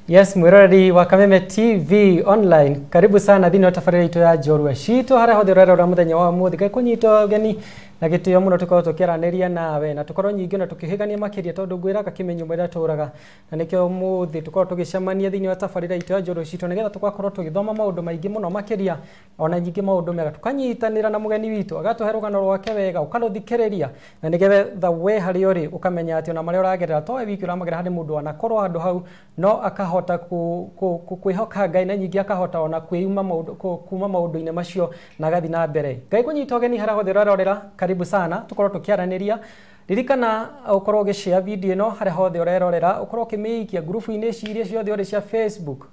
Yes, mwiroreri wa Kameme TV online, karibu sana thini wa tabarĩra itũ ya Njorua Citũ harĩa hothe ũrerora mũthenya wa ũmũthĩ. Ngai kũnyita ũgeni na gĩtĩo mũno tũkorwo tũkĩaranĩria nawe na tũkorwo nyingĩ na tũkĩhĩgania makĩria tondũ ngwĩraga kĩmenyo mwĩrĩa tũraga, na nĩkĩo ũmũthĩ tũkorwo tũgĩcemania thĩinĩ wa tabarĩra itũ ya Njorua Citũ nĩgetha tũgakorwo tũgĩthoma maũndũ maingĩ mũno makĩria ona nyingĩ maũndũ mega, tũkanyitanĩra na mũgeni witũ agatũhe rũgano rwake wega ũkarũthikĩrĩria, na nĩgetha we harĩa ũrĩ ũkamenya atĩ ona marĩa ũragerera to we wiki ũramagera, harĩ mũndũ anakorwo handũ hau no akahota kwĩhoka Ngai na nyingĩ akahota ona kwĩyuma maũndũ kuma maũndũ-inĩ macio na agathiĩ na mbere. Ngai kũnyita ũgeni harĩa hothe ũrerorera, karibu sana tukorwo tukiaraniria. Ririkana ukorwo ũgĩshare video ĩno harĩa hothe ũrerorera, ũkorwo ũkĩmĩikia ngurubu-inĩ ici iria ciothe ũrĩ cia Facebook,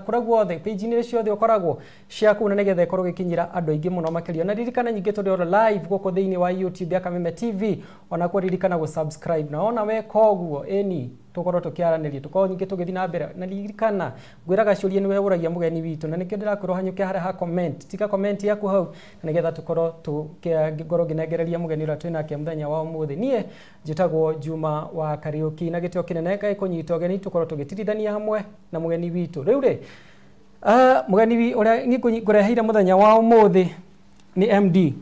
kũrĩa guothe page-inĩ ciothe ũkoragwo ciaku, na nĩgetha ĩkorwo ĩgĩkinyĩra andũ aingĩ mũno makĩria. Na ririkana nyingĩ tũrĩ oro live gũkũ thĩinĩ wa YouTube ya Kameme TV, ona kuo ririkana gũ subscribe, na ona weka ũguo ĩni tukorwo tukiaranĩria, tukorwo nyingĩ tũgĩthiĩ na mbere. Na ririkana ngwĩraga ciũria nĩwe ũragia mũgeni witũ, na nĩkĩo ndĩrakwĩra ũhanyũke harĩa ha comment, tika comment yaku hau na nĩgetha tũkorwo ngorwo ngĩnengereria mũgeni ũrĩa twĩnake mũthenya wa ũmũthĩ. Niĩ njĩtagwo Juma wa Kariũki na gĩtĩo kĩnene Ngai kũnyita ũgeni tũkorwo tũgĩtirithania hamwe na mũgeni witũ. Rĩu rĩ, mũgeni ũrĩa ngũreheire mũthenya wa ũmũthĩ nĩ MD.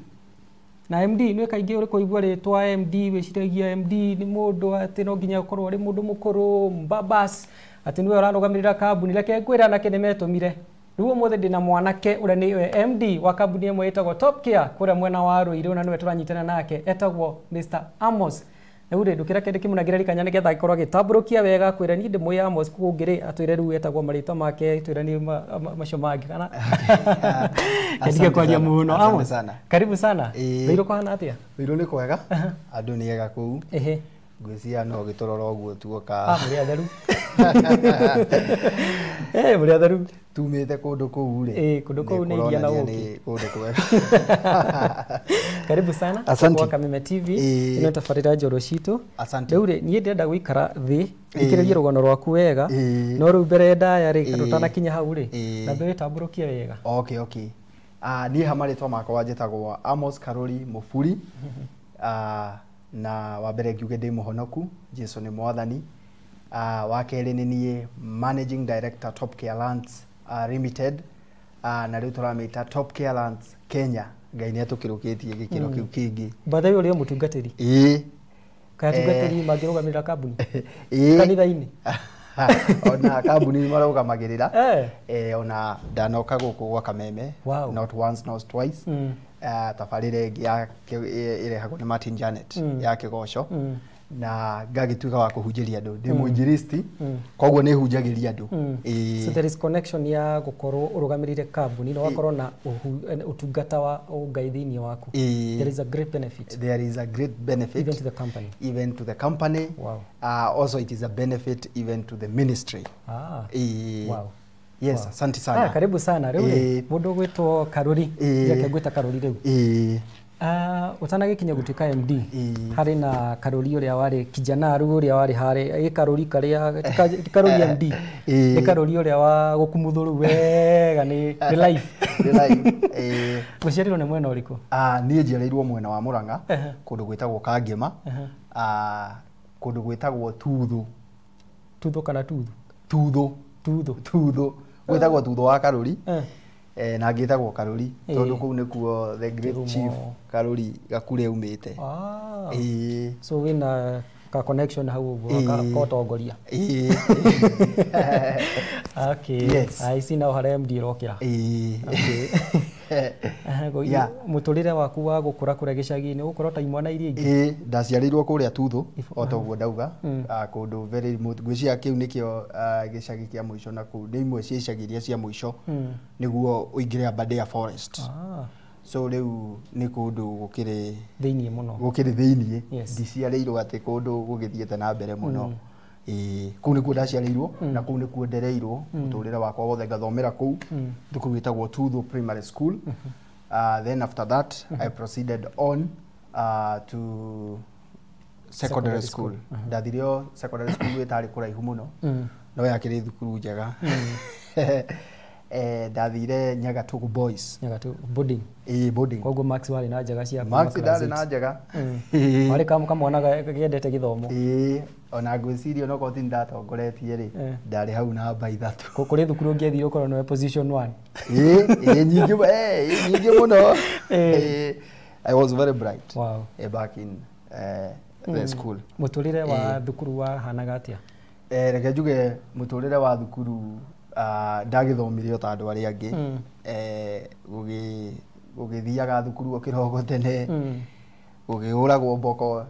Na MD nĩ kaingĩ ũrĩ kũigua rĩtwa MD wĩciragia MD nĩ mũndũ atĩ no nginya ũkorwo ũrĩ mũndũ mũkũrũ mbabas atĩ nĩwe ũrarũgamĩrĩra kambuni. Reke ngwĩre anake nĩ metũmire. Rĩu ũmũthĩ ndĩna mwanake ũrĩa nĩwe MD wa kambuni ĩmwe ĩtagwo Top Care kũrĩa mwena wa Ruiru, na nĩwe tũranyitana nake, etagwo Mr. Amos. Rĩu rĩ, ndũkĩreke ndĩkĩmũnengere kanya nĩgetha agĩkorwo agĩtambũrũkia wega kwĩra niĩ ndĩmũĩ Amos kũngĩ rĩ, atwĩre rĩu etagwo marĩtwa make, twĩre nĩ macio mangĩ kana kendige kwaria mũno. Amos, karibu sana. Ruiru kũhana atĩa? Ruiru nĩ kwega, andũ nĩ ega kũu. Ngwĩciria no gĩtũrora ũguo tuoka. Mũrĩ atheru. Mũrĩ atheru. Tumĩte kũndũ kũu rĩ. Kũndũ kũu nĩ iria na ũkĩ. Kũndũ kwega. Karibu sana kwa Kameme TV. Ĩno tabarĩra Njorua Citũ. Asante. Rĩu rĩ, niĩ ndĩrenda gũikara thĩ thikĩrĩrie rũgano rwaku wega, no rĩu mbere ndaya rĩ, tũtanakinya hau rĩ, na wĩtambũrũkie wega. Okay, okay. Niĩ ha marĩtwa makwa njĩtagwo Amos Karuri Mũburi. Na wa mbere ngiuge ndĩ mũhonoku, Jesu nĩ mwathani. Wa kerĩ nĩ niĩ Managing Director Top Care Lands Limited, na rĩu tũramĩta Top Care Lands Kenya. Ngai nĩ atũkĩrũkĩtie gĩkĩro kĩu kĩngĩ. By the way, ũrĩ o mũtungatĩri? Ĩĩ. Kaĩ atungatĩri mangĩrũgamĩrĩra kambuni? Kanitha-inĩ? Ona kambuni marũgamagĩrĩra. Ona ndanoka gũkũ gwa Kameme. Wow. Not once not twice. Tabarĩra ĩngĩ ya ĩrehagwo nĩ Martin Janet ya kĩgoco, na ngagĩtuĩka wa kũhunjĩria andũ. Ndĩ mũinjilisti, koguo nĩ hunjagĩria andũ. So there is connection ya gũkorwo ũrũgamĩrĩire kambuni na ũgakorwo na ũtungata wa Ngai thĩinĩ waku. There is a great benefit. There is a great benefit even to the company. Even to the company. Wow. Also it is a benefit even to the ministry. Wow. Yes, wow. Asante sana. Karibu sana. Rĩu rĩ, mũndũ ũgwĩtwo Karuri, reke ngwĩta Karuri rĩu. Ũtanagĩkinya gũtuĩka MD, harĩ na Karuri ũrĩa warĩ kijana rĩu ũrĩa warĩ harĩ ĩ Karuri karĩa ti Karuri MD, nĩ Karuri ũrĩa wa gũkumuthwo rĩu wega nĩ life. Nĩ life. Gũciarĩrwo nĩ mwena ũrĩkũ? Niĩ njiarĩirwo mwena wa Murang'a, kũndũ gwĩtagwo Kangema, kũndũ gwĩtagwo Tuthu. Tuthu kana Tuthu? Tuthu. Tuthu. Tuthu. Gwĩtagwo Tuthu wa Karuri. Na ngĩtagwo Karuri tondũ kũu nĩkuo the great chief Karuri Gakure aumĩte. So wĩna ka connection hau ũguo ka ũtongoria. Okay. Yes. I see now harĩa MD ĩrokĩra. Okay. Mũtũrĩre waku wa gũkũra kũrĩa gĩcagi-inĩ ũgũkorwo ta imwana iria ingĩ? Ndaciarĩirwo kũrĩa Tuthu o ta ũguo ndauga, kũndũ very remote. Ngwĩciria kĩu nĩkĩo gĩcagi kĩa mũico, na kũu nĩ imwe cia icagi iria cia mũico nĩguo ũingĩre Aberdare Forest. So rĩu nĩ kũndũ gũkĩrĩ thĩinĩ mũno. Gũkĩrĩ thĩinĩ. Yes. Ndiciarĩirwo atĩ kũndũ gũgĩthiĩte na mbere mũno. Kũu nĩkuo ndaciarĩirwo na kũu nĩkuo ndereirwo mũtũrĩre wakwa wothe, ngathomera kũu thukuru ĩtagwo Tuthu Primary School. Then after that I proceeded on to secondary school. Ndathire o secondary school ĩtarĩ kũraihu mũno, no yakĩrĩ thukuru njega. Ndathire Nyagatugu Boys. Nyagatugu boarding. Ĩĩ, boarding. Koguo Max warĩ na njega cia Max ndarĩ na njega. Warĩ kamwana kendete gĩthomo. Ĩĩ, ona ngwĩciria onokorwo ti ndatongoretie rĩ, ndarĩ hau namba 3. Kũrĩ thukuru ũngĩathire ũkorwo nĩwe position 1. Ĩĩ, ĩĩ, nyingĩ, nyingĩ mũno. I was very bright. Wow. Back in the school. Mũtũrĩre wa thukuru wahanaga atĩa? Reke njuge mũtũrĩre wa thukuru ndagĩthomire o ta andũ arĩa angĩ. Gũgĩthiaga thukuru o kĩroko tene, gũkĩhũragwo mboko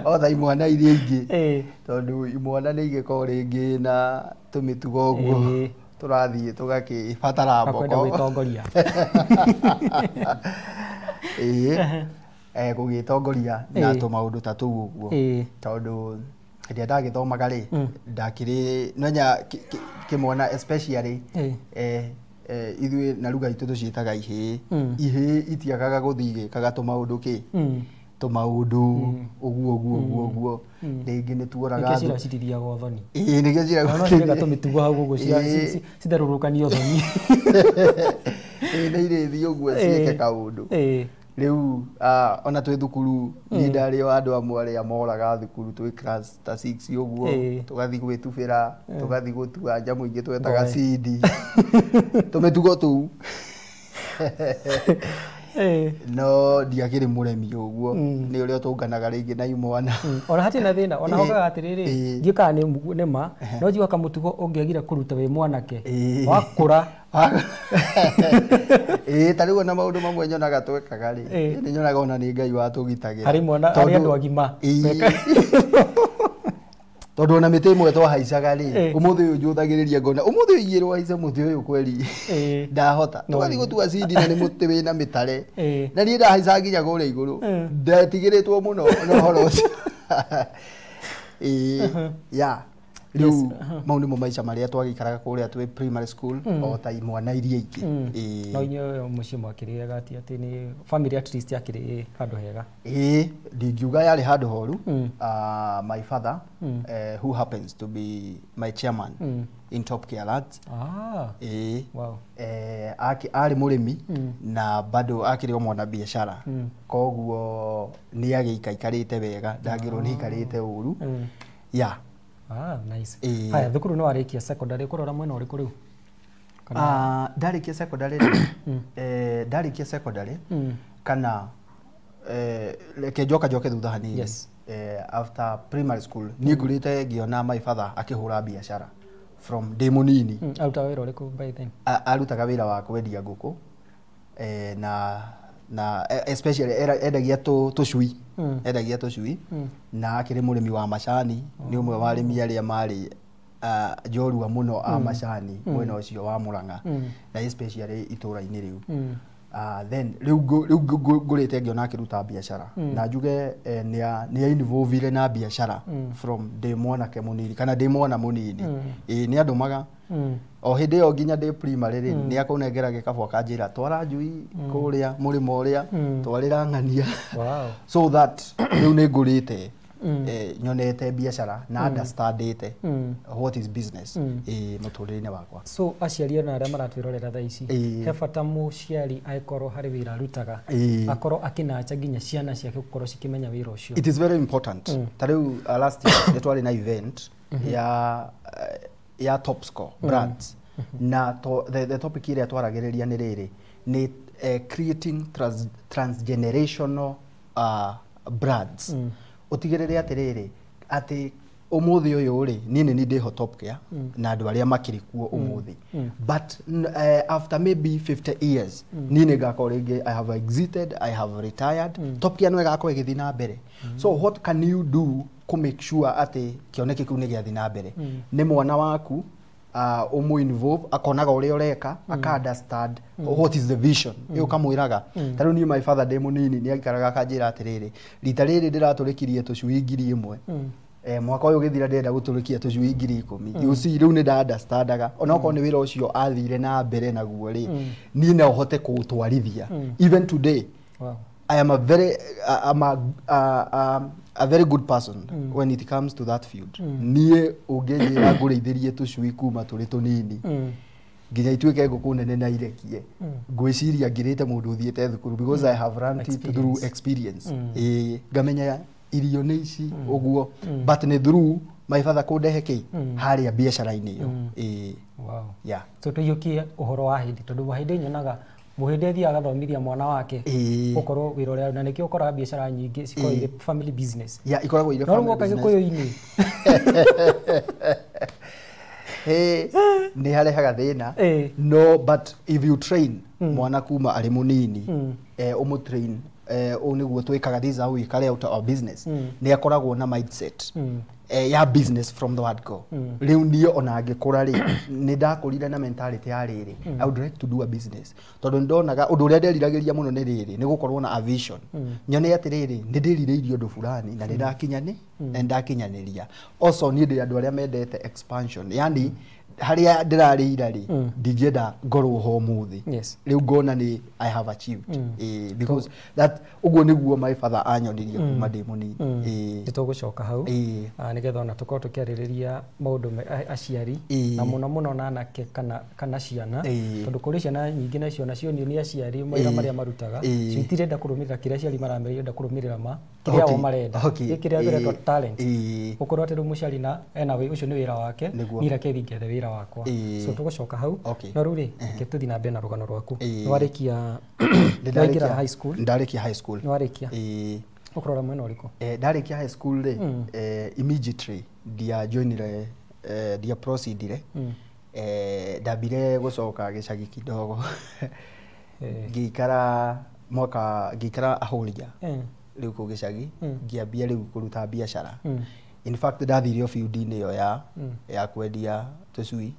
o ta imwana iria ingĩ, tondũ imwana nĩ igĩkoragwo rĩngĩ na tũmĩtugo ũguo tũrathiĩ tũgakĩbatara mboko. Akwenda gwĩtongoria. Ĩĩ, gũgĩtongoria na tũmaũndũ ta tũu ũguo, tondũ hĩndĩ ĩrĩa ndagĩthomaga rĩ, ndakĩrĩ nonya kĩmwana especially ithuĩ na ruga itũ tũciĩtaga ihĩĩ. Ihĩĩ itiagaga gũthiĩ igĩkaga tũmaũndũ kĩ, tũmaũndũ ũguo ũguo ũguo ũguo, rĩngĩ nĩ tuoraga. Nĩkĩo cira citithiaga ũthoni. Ĩĩ, nĩkĩo cira no ciĩkaga tũmĩtugo hau ũguo citherũrũkanie ũthoni. Ĩĩ, nĩ irĩthiĩ ũguo ciĩke kaũndũ. Rĩu ona twĩ thukuru niĩ ndarĩ o andũ amwe arĩa moraga thukuru twĩ class ta 6 ũguo, tũgathiĩ gwĩtubĩra, tũgathiĩ gũtua nyamũ ingĩ twetaga cindi, tũmĩtugo tũu. No ndiakĩrĩ mũremi ũguo, nĩ ũrĩa ũtũnganaga rĩngĩ na imwana. Ona hatirĩ na thĩna, ona hokaga atĩrĩrĩ, ndiũĩ kana nĩ ma, no njiguaga kamũtugo ũngĩagire kũruta wĩ mwanake, wakũra. Ĩĩ, ta rĩu ona maũndũ mamwe nyonaga twekaga rĩ, nĩ nyonaga ona nĩ Ngai watũgitagĩra. Harĩ mwana, harĩ andũ agima. Tondũ ona mĩtĩ ĩmwe twahaicaga rĩ, ũmũthĩ ũyũ njũthagĩrĩria ngona ũmũthĩ ũyũ igĩrĩ wahaica mũtĩ ũyũ kweri ndahota. Tũgathiĩ gũtua cindi na nĩ mũtĩ wĩna mĩtare, na niĩ ndahaicaga nginya kũrĩa igũrũ, ndetigĩrĩtwo mũno na ũhoro ũcio. Ĩĩ, ya rĩu mau nĩmo maica marĩa twagĩikaraga kũrĩa twĩ primary school o ta imwana iria ingĩ. No inyuĩ mũciĩ mwakĩrĩaga atĩ atĩ nĩ family at least yakĩrĩ handũ hega? Ĩĩ, ndingiuga yarĩ handũ horu. My father, who happens to be my chairman in Top Care Lads. Ĩĩ. Wow. Arĩ mũrĩmi na bado akĩrĩ o mwana biacara, koguo nĩ agĩikaikarĩte wega, ndangĩrwo nĩ aikarĩte ũru. Ya. Nice. Haya, thukuru nĩ warĩkia secondary, ũkũrora mwena ũrĩkũ rĩu? Ndarĩkia secondary rĩ, ndarĩkia secondary kana reke njoke thutha hanini. Yes. After primary school niĩ ngũrĩte ngĩona my father akĩhũra biacara from ndĩ mũnini. Arutaga wĩra ũrĩkũ by then? Arutaga wĩra wa kwendia ngũkũ, na especially endagia tũcui. Endagia tũcui na akĩrĩ mũrĩmi wa macani, nĩ ũmwe wa arĩmi arĩa marĩ njorua mũno a macani mwena ũcio wa Murang'a, na especially itũra-inĩ rĩu. Then rĩu ngũrĩte ngĩona akĩruta biacara, na njuge nĩ involvire na biacara from ndĩ mwanake mũnini kana ndĩ mwana mũnini. Ĩĩ, nĩ andũmaga o hĩndĩ ĩyo nginya ndĩ primary rĩ, nĩ akũnengera gĩkabũ akanjĩra twara njui kũrĩa mũrĩmo ũrĩa, twarĩra ng'ania. Wow. So that rĩu nĩ ngũrĩte nyonete biacara na understandĩte what is business mũtũrĩre-inĩ wakwa. So aciari ona arĩa maratwĩrorera thaa ici, he bata mũciari angĩkorwo harĩ wĩra arutaga, akorwo akĩnacha nginya ciana ciake gũkorwo cikĩmenya wĩra ũcio. It is very important. Ta rĩu last year nĩ twarĩ na event ya Top Score Brands, na the topic ĩrĩa twaragĩrĩria nĩ rĩrĩ, nĩ creating transgenerational brands. Ũtigĩrĩre atĩrĩrĩ atĩ ũmũthĩ ũyũ rĩ, niĩ nĩ ndĩho Top Care na andũ arĩa makĩrĩ kuo ũmũthĩ, but after maybe 50 years niĩ nĩ ngakorwo rĩngĩ I have exited, I have retired, Top Care no ĩgakorwo ĩgĩthiĩ na mbere. So what can you do kũ make sure atĩ kĩoneki kĩu nĩ gĩathiĩ na mbere? Nĩ mwana waku ũmũ involve, akonaga ũrĩa ũreka, aka understand what is the vision. Ĩyo ũkamwĩraga. Ta rĩu niĩ my father ndĩ mũnini nĩ aikaraga akanjĩra atĩrĩrĩ, rita rĩrĩ ndĩratũrĩkirie tũcui 1000, mwaka ũyũ ũgĩthira ndĩrenda gũtũrĩkia tũcui 10,000. You see, rĩu nĩ nda understandaga onokorwo nĩ wĩra ũcio athire na mbere naguo rĩ, niĩ no hote kũũtwarithia even today. Wow. I am a very I'm a very good person when it comes to that field. Niĩ ũngĩnjĩra ngũrĩithĩrie tũcui kuma tũrĩ tũnini, Nginya ituĩke ngũkũ nene na irekie, ngwĩciria ngirĩte mũndũ ũthiĩte thukuru, because I have learned it through experience. Ĩĩ, ngamenya irio nĩ ici ũguo, but nĩ through my father kũndehe kĩ harĩa biacara-inĩ ĩyo. Ĩĩ. Wow. Yeah. So tũiyũkie ũhoro wa hĩndĩ, tondũ wa hĩndĩ nyonaga mũhĩndĩ athiaga agathomithia mwana wake gũkorwo wĩra ũrĩa, na nĩkĩo ũkoraga biacara nyingĩ cikoragwo irĩ family business. Yeah, ikoragwo irĩ No rĩu family woka business. gĩkũyũ-inĩ. Ĩĩ, nĩ harehaga thĩna. No, but if you train mwana kuma arĩ mũnini, ũmũtrain, ũũ nĩguo twĩkaga, this is how we carry out our business, nĩ akoragwo na mindset ya business from the word go. Rĩu niĩ ona ngĩkũra rĩ, nĩ ndakũrire na mentality ya rĩrĩ, I would like to do a business, tondũ nĩ ndonaga ũndũ ũrĩa nderiragĩria mũno nĩ rĩrĩ, nĩ gũkorwo na a vision, nyone atĩrĩrĩ, nĩ ndĩrirĩirie ũndũ fulani na nĩ ndakinyani na nĩ ndakinyanĩria. Also niĩ ndĩ andũ arĩa mendete expansion, yani harĩa ndĩrarĩira rĩ, ndingĩenda ngorwo ho ũmũthĩ. Rĩu ngona nĩ I have achieved, because that ũguo nĩguo my father anyonirie kuma ndĩ mũnini. Nĩ tũgũcoka hau, nĩgetha ona tũkorwo tũkĩarĩrĩria maũndũ aciari na mũno mũno na anake kana ciana, tondũ kũrĩ ciana nyingĩ nacio nacio nĩ aciari mawĩra marĩa marutaga, cio itirenda kũrũmĩrĩra kĩrĩa aciari maramera, irenda kũrũmĩrĩra ma kĩrĩa o marenda. Gĩkĩ kĩrĩa kĩretwo talent, ũkorwo atĩ rĩu mũciari na ena ũcio nĩ wĩra wake, niĩ reke thiĩ ngethe wĩra wakwa. So tũgũcoka hau. No rĩu rĩ, reke tũthiĩ na mbere na rũgano rwaku. Nĩ warĩkia, Nĩ nĩwaingĩra high school? Ndarĩkia high school. Nĩ warĩkia? Ĩĩ. Ũkũrora mwena ũrĩkũ? Ndarĩkia high school rĩ, immediately ndia joinire, ndia proceedire, ndambire gũcoka gĩcagi kidogo, ngĩikara mwaka, ngĩikara ahũria rĩu kũu gĩcagi, ngĩambia rĩu kũruta biacara. In fact ndathire o field-inĩ ĩyo ya kwendia tũcui,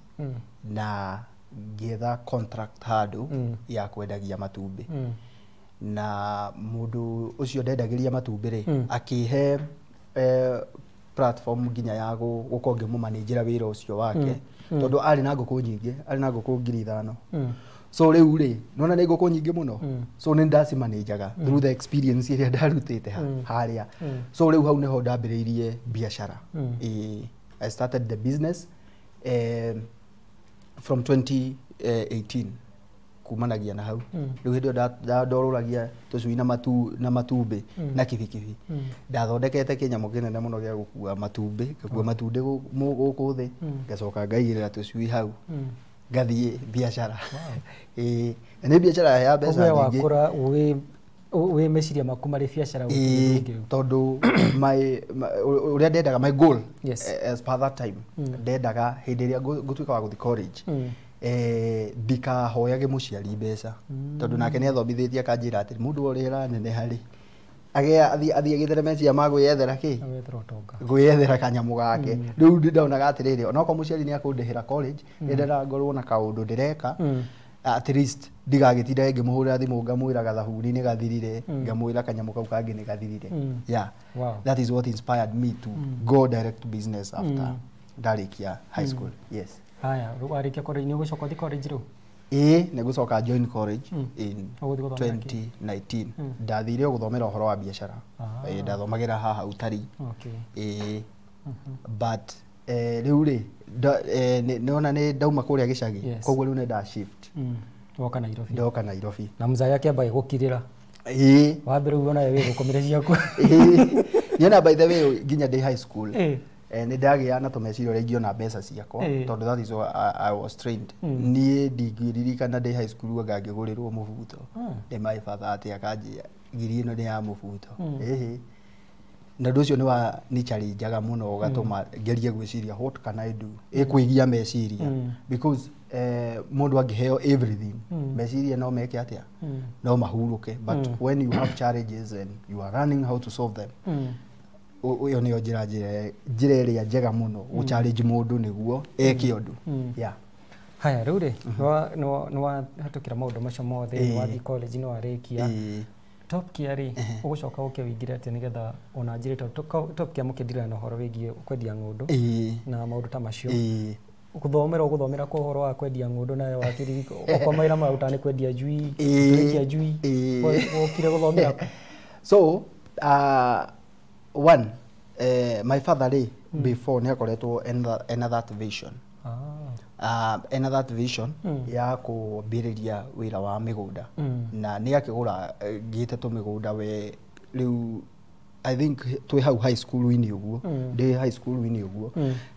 na ngĩetha contract handũ ya kwendagia matumbĩ, na mũndũ ũcio ndendagĩria matumbĩ rĩ, akĩhe platform nginya ya gũkorwo ngĩmũmanĩnjĩra wĩra ũcio wake, tondũ arĩ na ngũkũ nyingĩ, arĩ na ngũkũ 5,000. So rĩu rĩ, nona nĩ ngũkũ nyingĩ mũno, so nĩ ndacimanĩnjaga through the experience ĩrĩa ndarutĩte harĩa. So rĩu hau nĩho ndambĩrĩirie biacara. Ĩĩ, I started the business from 2018, kumanagia na hau. Rĩu hĩndĩ ĩyo ndorũragia tũcui na matumbĩ na kibikibi. Ndathondekete kĩnyamũ kĩnene mũno gĩa gũkua matumbĩ, ngakua matumbĩ gũkũ thĩ, ngacoka ngaigĩrĩra tũcui hau, ngathiĩ biacara. Ĩĩ, na nĩ biacara ya mbeca Koguo nyingĩ. Wakũra wĩ meciria maku marĩ biacara, gũtirĩ Ĩĩ, ũndũ ũngĩ rĩu. Tondũ ũrĩa ndendaga, my goal, as per that time, ndendaga hĩndĩ ĩrĩa ngũtuĩka wa gũthiĩ college, ndikahoyage mũciari mbeca, tondũ nake nĩ athomithĩtie akanjĩra atĩ mũndũ ũrĩa ũraneneha rĩ, agĩa athiĩ agĩthere meciria ma gwĩyethera kĩ. Gwethera ũtonga. Gwĩyethera kanyamũ gake. Rĩu ndonaga atĩrĩrĩ, onokorwo mũciari nĩ akũndĩhĩra college, nĩ ngorwo na kaũndũ ndĩreka, at least ndigagĩtinda ngĩmũhũrĩra thimũ ngamwĩra gathabuni nĩ gathirire, ngamwĩra kanyamũ kau kangĩ nĩ gathirire. Yeah. That is what inspired me to go direct to business after ndarĩkia high school, yes. Haya, rĩu warĩkia college, nĩ ũgũcoka ũthiĩ college rĩu? Ĩĩ, nĩ gũcoka join college in Ũgũthiĩ gũthomera kĩ? 2019. Ndathire gũthomera ũhoro wa biacara. Ĩĩ, ndathomagĩra haha utari. Ĩĩ, but rĩu rĩ, nĩwona nĩ ndauma kũrĩa gĩcagi, koguo rĩu nĩ nda shift. Woka Nairobi. Ndoka Nairobi. Na mzai akĩamba gũkirĩra. Ĩĩ. Wambere rĩu onawe wĩ gũkomire ciaku. Ĩĩ. Niona, by the way, nginya ndĩ high school, nĩ ndagĩa na tũmeciria ũrĩa ingĩona mbeca ciakwa, tondũ that is what I was trained. Niĩ ndingĩririkana ndĩ high school anga ngĩgũrĩrwo mũbuto nĩ my father atĩ akanjia ngiri ĩno nĩ ya mũbuto. Ĩhĩ, na ũndũ ũcio nĩ wa nĩ challengeaga mũno, ũgatũma ngerie gwĩciria what can I do, ĩkwĩgia meciria, because mũndũ angĩheo everything, meciria no meke atĩa, no mahurũke. But when you have challenges and you are learning how to solve them, ĩyo nĩyo njĩra ĩrĩa njega mũno gũ challenge mũndũ nĩguo eke ũndũ. Yeah. Haya, rĩu rĩ, nĩ wahetũkĩra maũndũ macio mothe, nĩ wathiĩ college, nĩ warĩkia. Top Gear rĩ, ũgũcoka ũke ũingĩre atĩa, nĩgetha ona njĩre, tondũ Top Gear mũkĩndira na ũhoro wĩgiĩ kwendia ng'ũndũ na maũndũ ta macio. Gũthomera ũgũthomera kwa ũhoro wa kwendia ng'ũndũ, nawe wakĩririka okorwo mawĩra mararuta nĩ kwendia njui, kũrĩkia njui, wokire gũthomera kũ? So one, my father rĩ, before nĩ akoretwo ena that vision. Ena that vision ya kwambĩrĩria wĩra wa mĩgũnda, na nĩ akĩgũra ngĩte tũmĩgũnda we rĩu I think twĩ hau high school-inĩ ũguo, ndĩ high school-inĩ ũguo,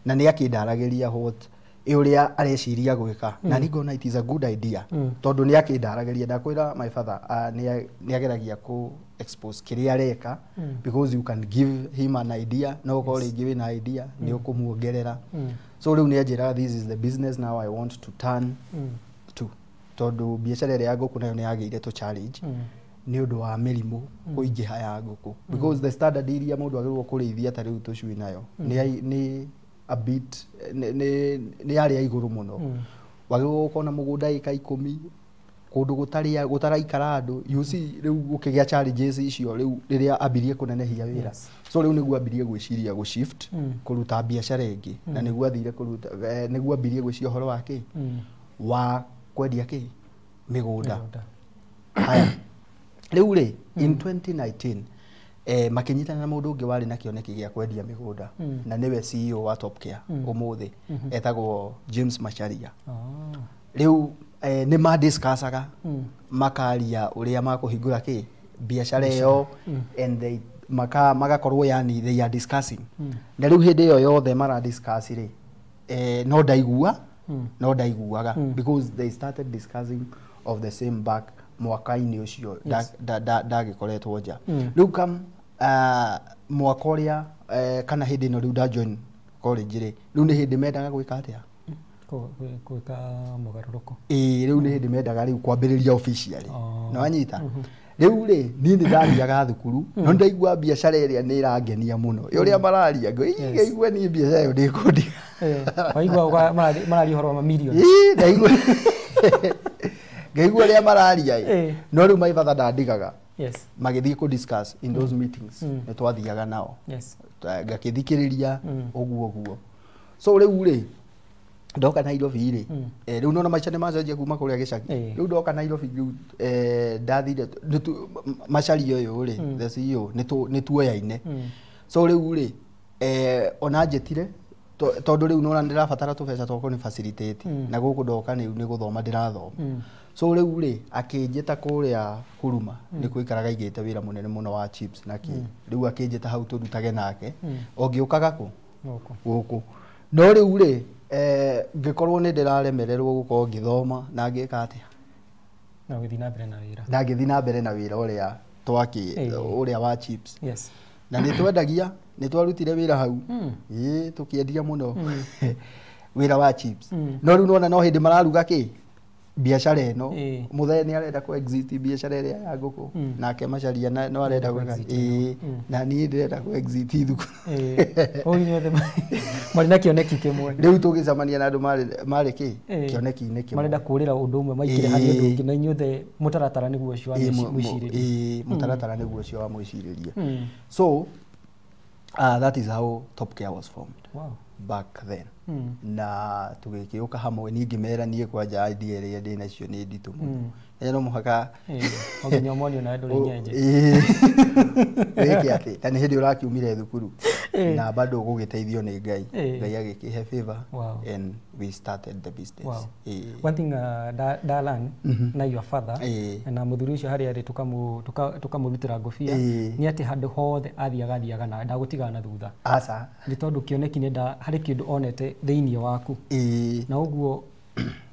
na nĩ akĩndaragĩria what ũrĩa areciria gwĩka, na nĩ ngona it is a good idea, tondũ nĩ akĩndaragĩria. Ndakwĩra my father nĩ ageragia kũ expose kĩrĩa areka, because you can give him an idea, no ũkorwo rĩngĩ wĩna idea nĩ ũkũmuongerera. So rĩu nĩ anjĩraga, "This is the business now I want to turn to," tondũ biacara ĩrĩa ya ngũkũ nayo nĩ yagĩire tũ challenge nĩ ũndũ wa mĩrimũ kũingĩha ya ngũkũ, because the standard iria mũndũ agĩrĩirwo kũrĩithia ta rĩu tũcui nayo nĩ a bit nĩ yarĩ ya igũrũ mũno. Wagĩrĩirwo gũkorwo na mũgũnda ĩka 10 kũndũ gũtarĩ gũtaraikara andũ. You see, rĩu gũkĩgĩa challenges icio rĩu rĩrĩa ambirie kũnenehia wĩra. So rĩu nĩguo ambirie gwĩciria gũ shift kũruta biacara ĩngĩ, na nĩguo athire kũruta nĩguo ambirie gwĩciria ũhoro wa kĩ wa kwendia kĩ mĩgũnda. Mĩgũnda. Haya, rĩu rĩ, in 2019 makĩnyitana na mũndũ ũngĩ warĩ na kĩoneki gĩa kwendia mĩgũnda, na nĩwe CEO wa Top Care ũmũthĩ, etagwo James Macharia. Rĩu nĩ madiscussaga, makaria ũrĩa makũhingũra kĩ biacara ĩyo, and they magakorwo yani they are discussing. Na rĩu hĩndĩ ĩyo yothe mara discuss rĩ, no ndaigua, no ndaiguaga, because they started discussing of the same back mwaka-inĩ ũcio ndagĩkoretwo nja. Rĩu kam mwaka ũrĩa kana hĩndĩ ĩno rĩu nda join college rĩ, rĩu nĩ hĩndĩ mendaga gwĩka atĩa? Gwĩka mũgarũrũko. Ĩĩ, rĩu nĩ hĩndĩ mendaga rĩu kwambĩrĩria officially. Oh. Nĩ wanyita? Rĩu rĩ, niĩ nĩ ndathiaga thukuru, no ndaigua biacara ĩrĩa nĩ ĩrangenia mũno. Ĩ ũrĩa mararia, ngaigua niĩ biacara ĩyo ndĩkũndiga. Waigua mararia ũhoro wa mamirioni. Ĩĩ, ndaigua ngaigua ũrĩa mararia ĩ. No rĩu my father ndandigaga. Magĩthiĩ kũ discuss in those meetings, nĩ twathiaga nao. Ngakĩthikĩrĩria ũguo ũguo. So rĩu rĩ, ndoka Nairobi rĩ, rĩu nona maica nĩ macenjia kuma kũrĩa gĩcagi. Rĩu ndoka Nairobi rĩu, ndathire Macharia ũyũ rĩ, the CEO, nĩ tuoyaine. So rĩu rĩ, ona njĩtire tondũ rĩu nona ndĩrabatara tũbeca twa kũni facilitate, na gũkũ ndoka nĩ gũthoma ndĩrathoma. So rĩu rĩ, akĩnjĩta kũrĩa Huruma, nĩ kũikaraga aigĩte wĩra mũnene mũno wa chips na kĩ. Rĩu akĩnjĩta hau tũrutage nake, o ngĩũkaga kũ Gũkũ. Gũkũ. No rĩu rĩ, ngĩkorwo nĩ ndĩraremererwo gũkorwo ngĩthoma na ngĩka atĩa, Na ũgĩthiĩ na mbere na wĩra. Na ngĩthiĩ na mbere na wĩra ũrĩa twakĩ ũrĩa wa chips. Na nĩ twendagia, nĩ twarutire wĩra hau. Ĩĩ, tũkĩendia mũno wĩra wa chips. No rĩu nona no hĩndĩ mararuga kĩ biacara ĩno. Mũthee nĩ arenda kũ exit biacara ĩrĩa ya ngũkũ, nake Macharia no arenda Kũ gwĩka exit. Ĩĩ, na niĩ ndĩrenda kũ exit thukuru. Ũguo inyuothe marĩ na kĩoneki kĩmwe. Rĩu tũgĩcemania na andũ marĩ kĩ kĩoneki-inĩ kĩmwe. Marenda kũrĩra ũndũ ũmwe maingĩre harĩ ũndũ ũngĩ, na inyuothe mũtaratara nĩguo ũcio wa mwĩcirĩrie. Ĩĩ, mũtaratara nĩguo ũcio wa mwĩcirĩrie. So that is how Top Care was formed back then. Na tũgĩkĩũka hamwe, niĩ ngĩmera niĩ kwanja idea ĩrĩa ndĩ nacio nĩ nditũ mũno. Na no mũhaka No nginya ũmonio nawe ndũrĩ nyenje. Ĩĩ. Wĩke atĩ na nĩ hĩndĩ ũrakiumire thukuru na bado gũgĩteithio nĩ Ngai. Ngai agĩkĩhe favor and we started the business. Ĩĩ. One thing da learn na your father na mũthuri ũcio harĩa arĩ tũkamũrutĩra ngũbia nĩ atĩ handũ hothe athiaga na ndagũtigaga na thutha. Aca. Nĩ tondũ kĩoneki nĩ nda harĩ kĩndũ onete thĩinĩ waku. Na ũguo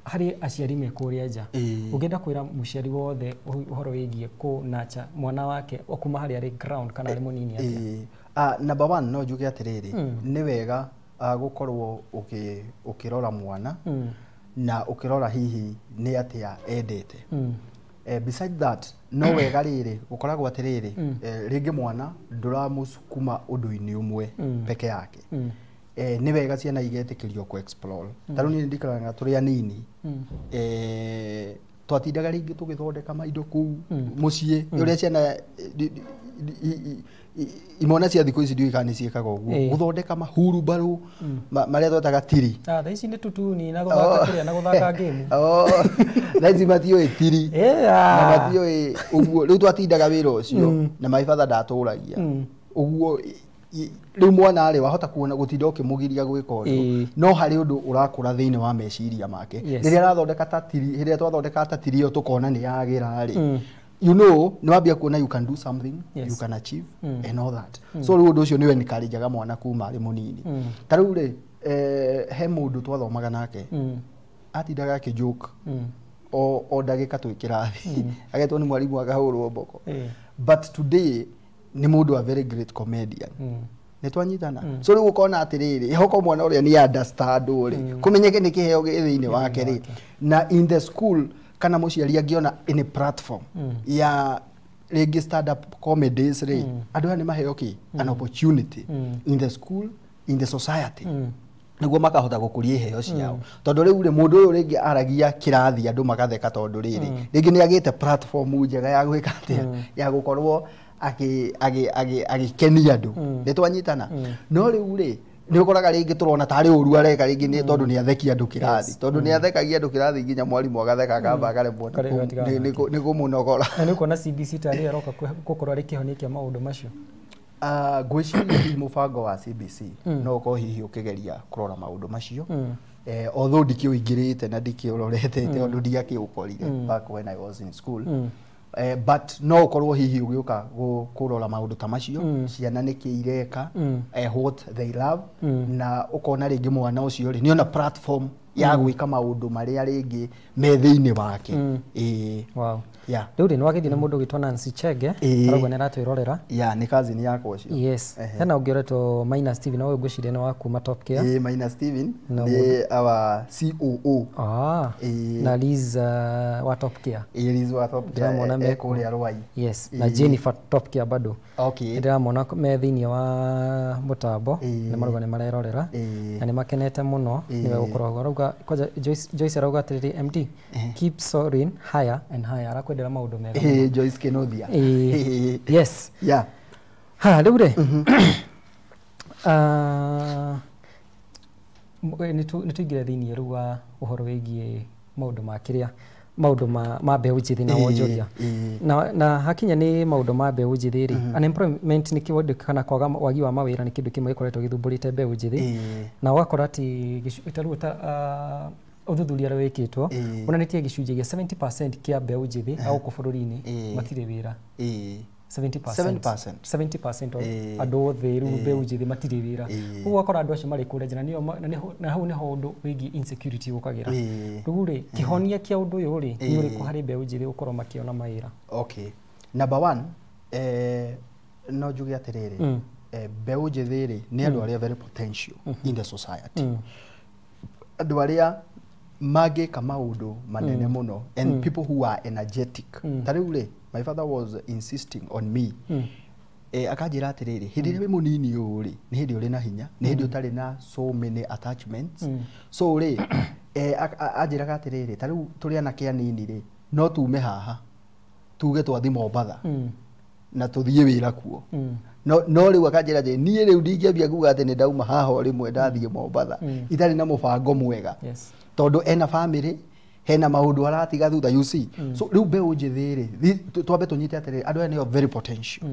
harĩ aciari me kũrĩa nja, ũngĩenda kwĩra mũciari wothe ũhoro wĩgiĩ kũnacha mwana wake o kuma harĩa arĩ ground kana arĩ mũnini atĩa? Ĩĩ. Number one, no njuge atĩrĩrĩ, nĩ wega gũkorwo ũkĩrora mwana na ũkĩrora hihi nĩ atĩa endete. Beside that, no wega rĩrĩ gũkoragwo atĩrĩrĩ, rĩngĩ mwana ndũramũsukuma ũndũ-inĩ ũmwe peke yake. Nĩ wega ciana igetĩkĩrio kũ explore. Ta rĩu niĩ ndikaraga tũrĩ anini, twatindaga rĩngĩ tũgĩthondeka maindo kũu mũciĩ, ũrĩa ciana imwana cia thikũ ici ndiũĩ kana nĩ ciĩkaga ũguo, gũthondeka mahurumbarũ marĩa twetaga tiri. Ah, thaa ici nĩ tutuni na gũthaka kĩrĩa na gũthaka game. Oh, thaa ici matiũĩ tiri na matiũĩ ũguo. Rĩu twatindaga wĩra ũcio, na my father ndatũragia ũguo. Rĩu mwana rĩ wahota kuona gũtinda ũkĩmũgiria gwĩka ũndũ no harĩ ũndũ ũrakũra thĩinĩ wa meciria make. Rĩrĩa arathondeka ta tiri, rĩrĩa twathondeka ta tiri ĩyo tũkona nĩ yagĩra rĩ, you know, nĩ wambia kuona you can do something, you can achieve and all that. So rĩu ũndũ ũcio nĩ encourageaga mwana kuma arĩ mũnini. Ta rĩu rĩ, he mũndũ twathomaga nake atindaga akĩjoke o ndagĩka twĩ kĩrathi, agetwo nĩ mwarimũ akahũrwo mboko. But today nĩ mũndũ a very great comedian. Nĩ twanyitana. So rĩu ũkona atĩrĩrĩ, hoko mwana ũrĩa nĩ understand rĩ, kũmenyeke nĩ kĩheo gĩ thĩinĩ wake rĩ. Na in the school kana mũciari angĩona any platform ya rĩngĩ stand up comedies rĩ, andũ aya nĩ maheo kĩ an opportunity in the school, in the society, nĩguo makahota gũkũria iheo ciao. Tondũ rĩu rĩ, mũndũ ũyũ rĩngĩ aragia kĩrathi andũ magatheka, tondũ rĩrĩ rĩngĩ nĩ agĩte platform njega ya gwĩka atĩa, ya gũkorwo agĩkenia andũ. Nĩ twanyitana. No rĩu rĩ, nĩ ũkoraga rĩngĩ tũrona tarĩ ũru areka, rĩngĩ nĩ tondũ nĩ athekia andũ kĩrathi, tondũ nĩ athekagia andũ kĩrathi nginya mwarimũ agatheka akamba akaremwo nĩ kũmũnogora. Na nĩ ũkuona CBC tarĩ aroka gũkorwo arĩ kĩhonia kĩa maũndũ macio? Ngwĩciria hihi mũbango wa CBC no ũkorwo hihi ũkĩgeria kũrora maũndũ macio, although ndikĩũingĩrĩte na ndikĩũrorete tondũ ndiakĩũkorire back when I was in school. But no ũkorwo hihi ũgĩũka kũrora maũndũ ta macio, ciana nĩkĩ ireka, what they love, na ũkona rĩngĩ mwana ũcio rĩ nĩona platform ya gwĩka maũndũ marĩa rĩngĩ me thĩinĩ wake. Wow. Yeah. Rĩu rĩ, nĩ wagĩthiĩ na mũndũ ũgĩtwo Nancy Chege, arauga nĩ aratwĩrorera. Yeah, nĩ cousin yakwa ũcio. Yes. Hena ũngĩ ũretwo Maina Steven, na ũyũ ngwĩciria nĩ wa kuma Top Care. Ĩĩ, Maina Steven nĩ our COO. Na Liz wa Top Care. Ĩĩ, Liz wa Top Care ndĩramona kũrĩa Rwai. Yes, na Jennifer Top Care bado. Okay. Ndĩramona me thĩinĩ wa mũtambo, nĩ marauga nĩ marerorera na nĩ makenete mũno nĩwe gũkorwo arauga. Kwanja Joyce arauga atĩrĩrĩ, MD keep soaring higher and higher, arakwendera maũndũ mega. Joyce Kenothia. Yes. Yeah. Ha, rĩu rĩ, nĩ tũingĩre thĩinĩ rĩu wa ũhoro wĩgiĩ maũndũ ma kĩrĩa, maũndũ ma mbeũ njĩthĩ na wonjoria. Na hakinya nĩ maũndũ ma mbeũ njĩthĩ rĩ, unemployment nĩ kĩndũ kana kwaga wagi wa mawĩra nĩ kĩndũ kĩmwe gĩkoretwo gĩthumbũrĩte mbeũ njĩthĩ. Na ũgakora atĩ ta rĩu ta ũthuthuria ũrĩa wĩkĩtwo wonanĩtie gĩcunjĩ gĩa 70% kĩa mbeũ njĩthĩ a gũkũ bũrũri-inĩ matirĩ wĩra. 70%. 70% of andũ othe rĩu mbeũ njĩthĩ matirĩ wĩra. Ũguo ũgakora andũ acio marĩ kũrĩa nja, na hau nĩho ũndũ wĩgiĩ insecurity ũkagĩra. Rĩu rĩ, kĩhonia kĩa ũndũ ũyũ rĩ nĩ ũrĩkũ harĩ mbeũ njĩthĩ gũkorwo makĩona mawĩra? Okay. Number one, no njuge atĩrĩrĩ, mbeũ njĩthĩ rĩ nĩ andũ arĩa very potential in the society. Andũ arĩa mangĩka maũndũ manene mũno and people who are energetic. Ta rĩu rĩ, my father was insisting on me. Akanjĩra atĩrĩrĩ, hĩndĩ ĩrĩa wĩ mũnini ũũ rĩ, nĩ hĩndĩ ũrĩ na hinya, nĩ hĩndĩ ũtarĩ na so many attachments. So rĩ, anjĩraga atĩrĩrĩ, ta rĩu tũrĩ anake anini rĩ, no tume haha tuge twathi Mombatha na tũthiĩ wĩra kuo. No rĩu akanjĩra atĩ niĩ rĩu ndingĩambia kuga atĩ nĩ ndauma haha o rĩmwe ndathiĩ Mombatha itarĩ na mũbango mwega. Tondũ ena family, hena maũndũ aratiga thutha, you see. So rĩu mbeũ njĩthĩ rĩ, twambe tũnyite atĩrĩrĩ, andũ aya nĩo very potential.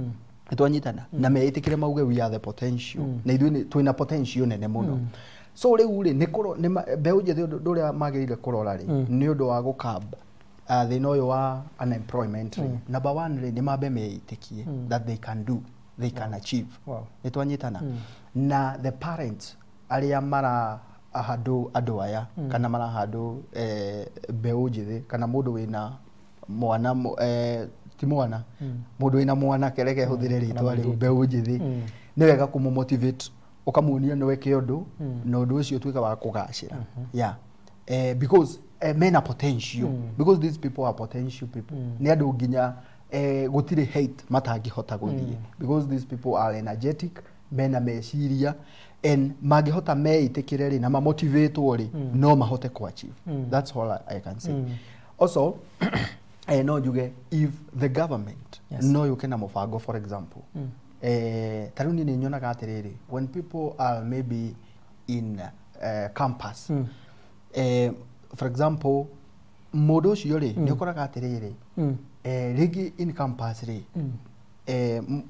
Nĩ twanyitana na meĩtĩkĩre mauge we are the potential, na ithuĩ twĩna potential nene mũno. So rĩu rĩ, mbeũ njĩthĩ ũndũ ũrĩa magĩrĩire kũrora rĩ, nĩ ũndũ wa gũkamba thĩna ũyũ wa unemployment rĩ. Number one rĩ, nĩ mambe meĩtĩkie that they can do, they can achieve. Nĩ twanyitana. Na the parents arĩa mara handũ andũ aya kana marahandũ mbeũ njĩthĩ kana mũndũ wĩna mwana ti mwana, mũndũ wĩna mwanake, reke hũthĩre rĩtwa rĩu mbeũ njĩthĩ, nĩ wega kũmũ-motivate, ũkamuonia no eke ũndũ na ũndũ ũcio ũtuĩke wa kũgacĩra. Yeah. Because men are potential, because these people are potential people. Nĩ andũ nginya gũtirĩ hate matangĩhota gũthiĩ, because these people are energetic, mena meciria, and mangĩhota meĩtĩkĩre rĩ na mamotivatwo rĩ, no mahote ku achieve. That's all I can say. Also, no njuge if the government no yũke na mũbango, for example, ta rĩu niĩ nĩ nyonaga atĩrĩrĩ, when people are maybe in campus, for example, mũndũ ũcio rĩ, nĩ ũkoraga atĩrĩrĩ, rĩngĩ in campus rĩ,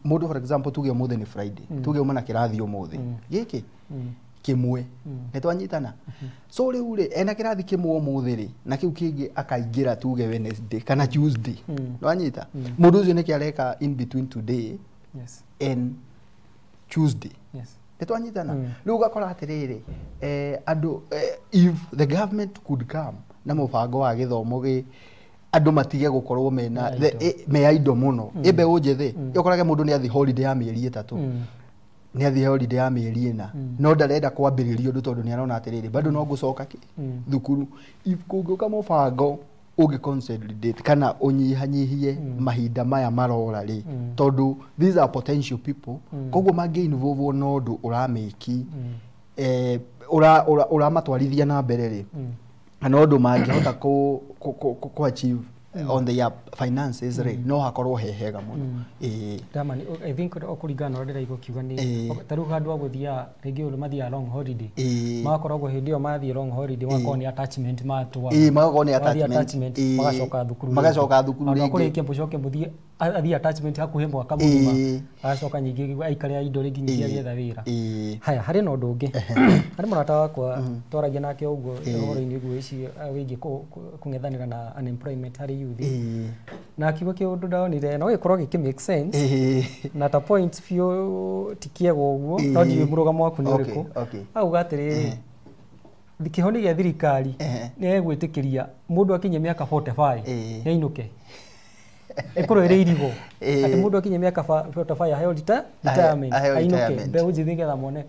Mũndũ for example tuge ũmũthĩ nĩ Friday, tuge uma na kĩrathi ũmũthĩ gĩkĩ kĩmwe, nĩ twanyitana. So rĩu rĩ, ena kĩrathi kĩmwe ũmũthĩ rĩ, na kĩu kĩngĩ akaingĩra tuge Wednesday kana Tuesday. Nĩwanyita? Mũndũ ũcio nĩkĩ areka in between today and Tuesday? Nĩ twanyitana? Rĩu ũgakora atĩrĩrĩ, andũ, if the government could come na mũbango wa gĩthomo gĩ andũ matige gũkorwo mena Me idle. Me idle mũno, ĩ mbeũ njĩthĩ ũkorage mũndũ nĩ athiĩ holiday ya mĩeri 3, nĩ athiĩ holiday ya mĩeri 4, no ndarenda kwambĩrĩria ũndũ tondũ nĩ arona atĩrĩrĩ, bado no ngũcoka kĩ thukuru. If kũngĩũka mũbango ũngĩ consolidate kana ũnyihanyihie mahinda maya marora rĩ, tondũ these are potential people, koguo mangĩ involve na ũndũ ũramĩki ũramatwarithia na mbere rĩ, kana ũndũ mangĩhota kũ achieve on their finances rĩ, no hakorwo he hega mũno. Ĩĩ. Damani, I think o kũringana na ũrĩa ndĩraigua ũkiuga nĩ ta rĩu handũ ha gũthiaga rĩngĩ ũrĩa mathiaga long holiday, magakoragwo hĩndĩ ĩyo mathiĩ long holiday magakorwo nĩ attachment matwara. Ĩĩ, magakorwo nĩ Mathiĩ attachment. attachment, magacoka thukuru Magacoka thukuru rĩngĩ. rĩngĩ. Kũrĩkia mũcoke mũthiĩ athiĩ attachment hakuhĩ mwaka mũgima, agacoka nyingĩ aikare indo rĩngĩ nyingĩ agĩetha wĩra. Haya, harĩ na ũndũ ũngĩ, harĩ mũrata wakwa twaragia nake ũguo ũhoro-inĩ ũguo wĩgiĩ kũng'ethanĩra na unemployment harĩ youth, na akiuga kĩũndũ ndonire no gĩkorwo gĩkĩ make sense na ta point biũ ti kĩega ũguo, no ndiũĩ mũrũgamo waku nĩ ũrĩkũ. Auga atĩrĩrĩ, kĩhoni gĩa thirikari nĩ egwĩtĩkĩria mũndũ akinye mĩaka 45 nĩ ainũke, ĩkorwo ĩrĩ irigo, atĩ mũndũ akinye mĩaka 45 aheo retirement, aheo ainũke, retirement. mbeũ njĩthĩ nĩgetha mone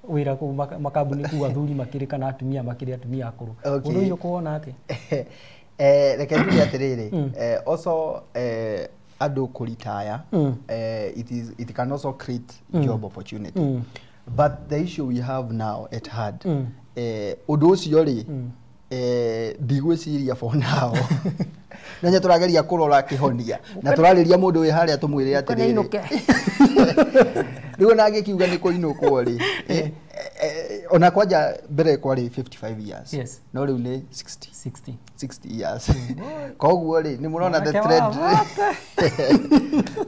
wĩra kũu makambuni kũu, athuri makĩrĩ kana atumia makĩrĩ atumia akũrũ. Ũndũ ũcio kuona atĩ Reke njuge atĩrĩrĩ, also andũ kũritaya, it can also create job opportunity, but the issue we have now at hand, ũndũ ũcio rĩ, ndigwĩciria for now nenya tũrageria kũrora kĩhonia na tũrarĩria mũndũ wĩ harĩa tũmwĩre atĩrĩrĩ, ainũke. Rĩu ona angĩkiuga nĩ kũinũkwo rĩ, ona kwanja mbere kwarĩ 55 years, no rĩu nĩ 60. 60. 60 years. Koguo rĩ, nĩ mũrona the Mwanake trend wa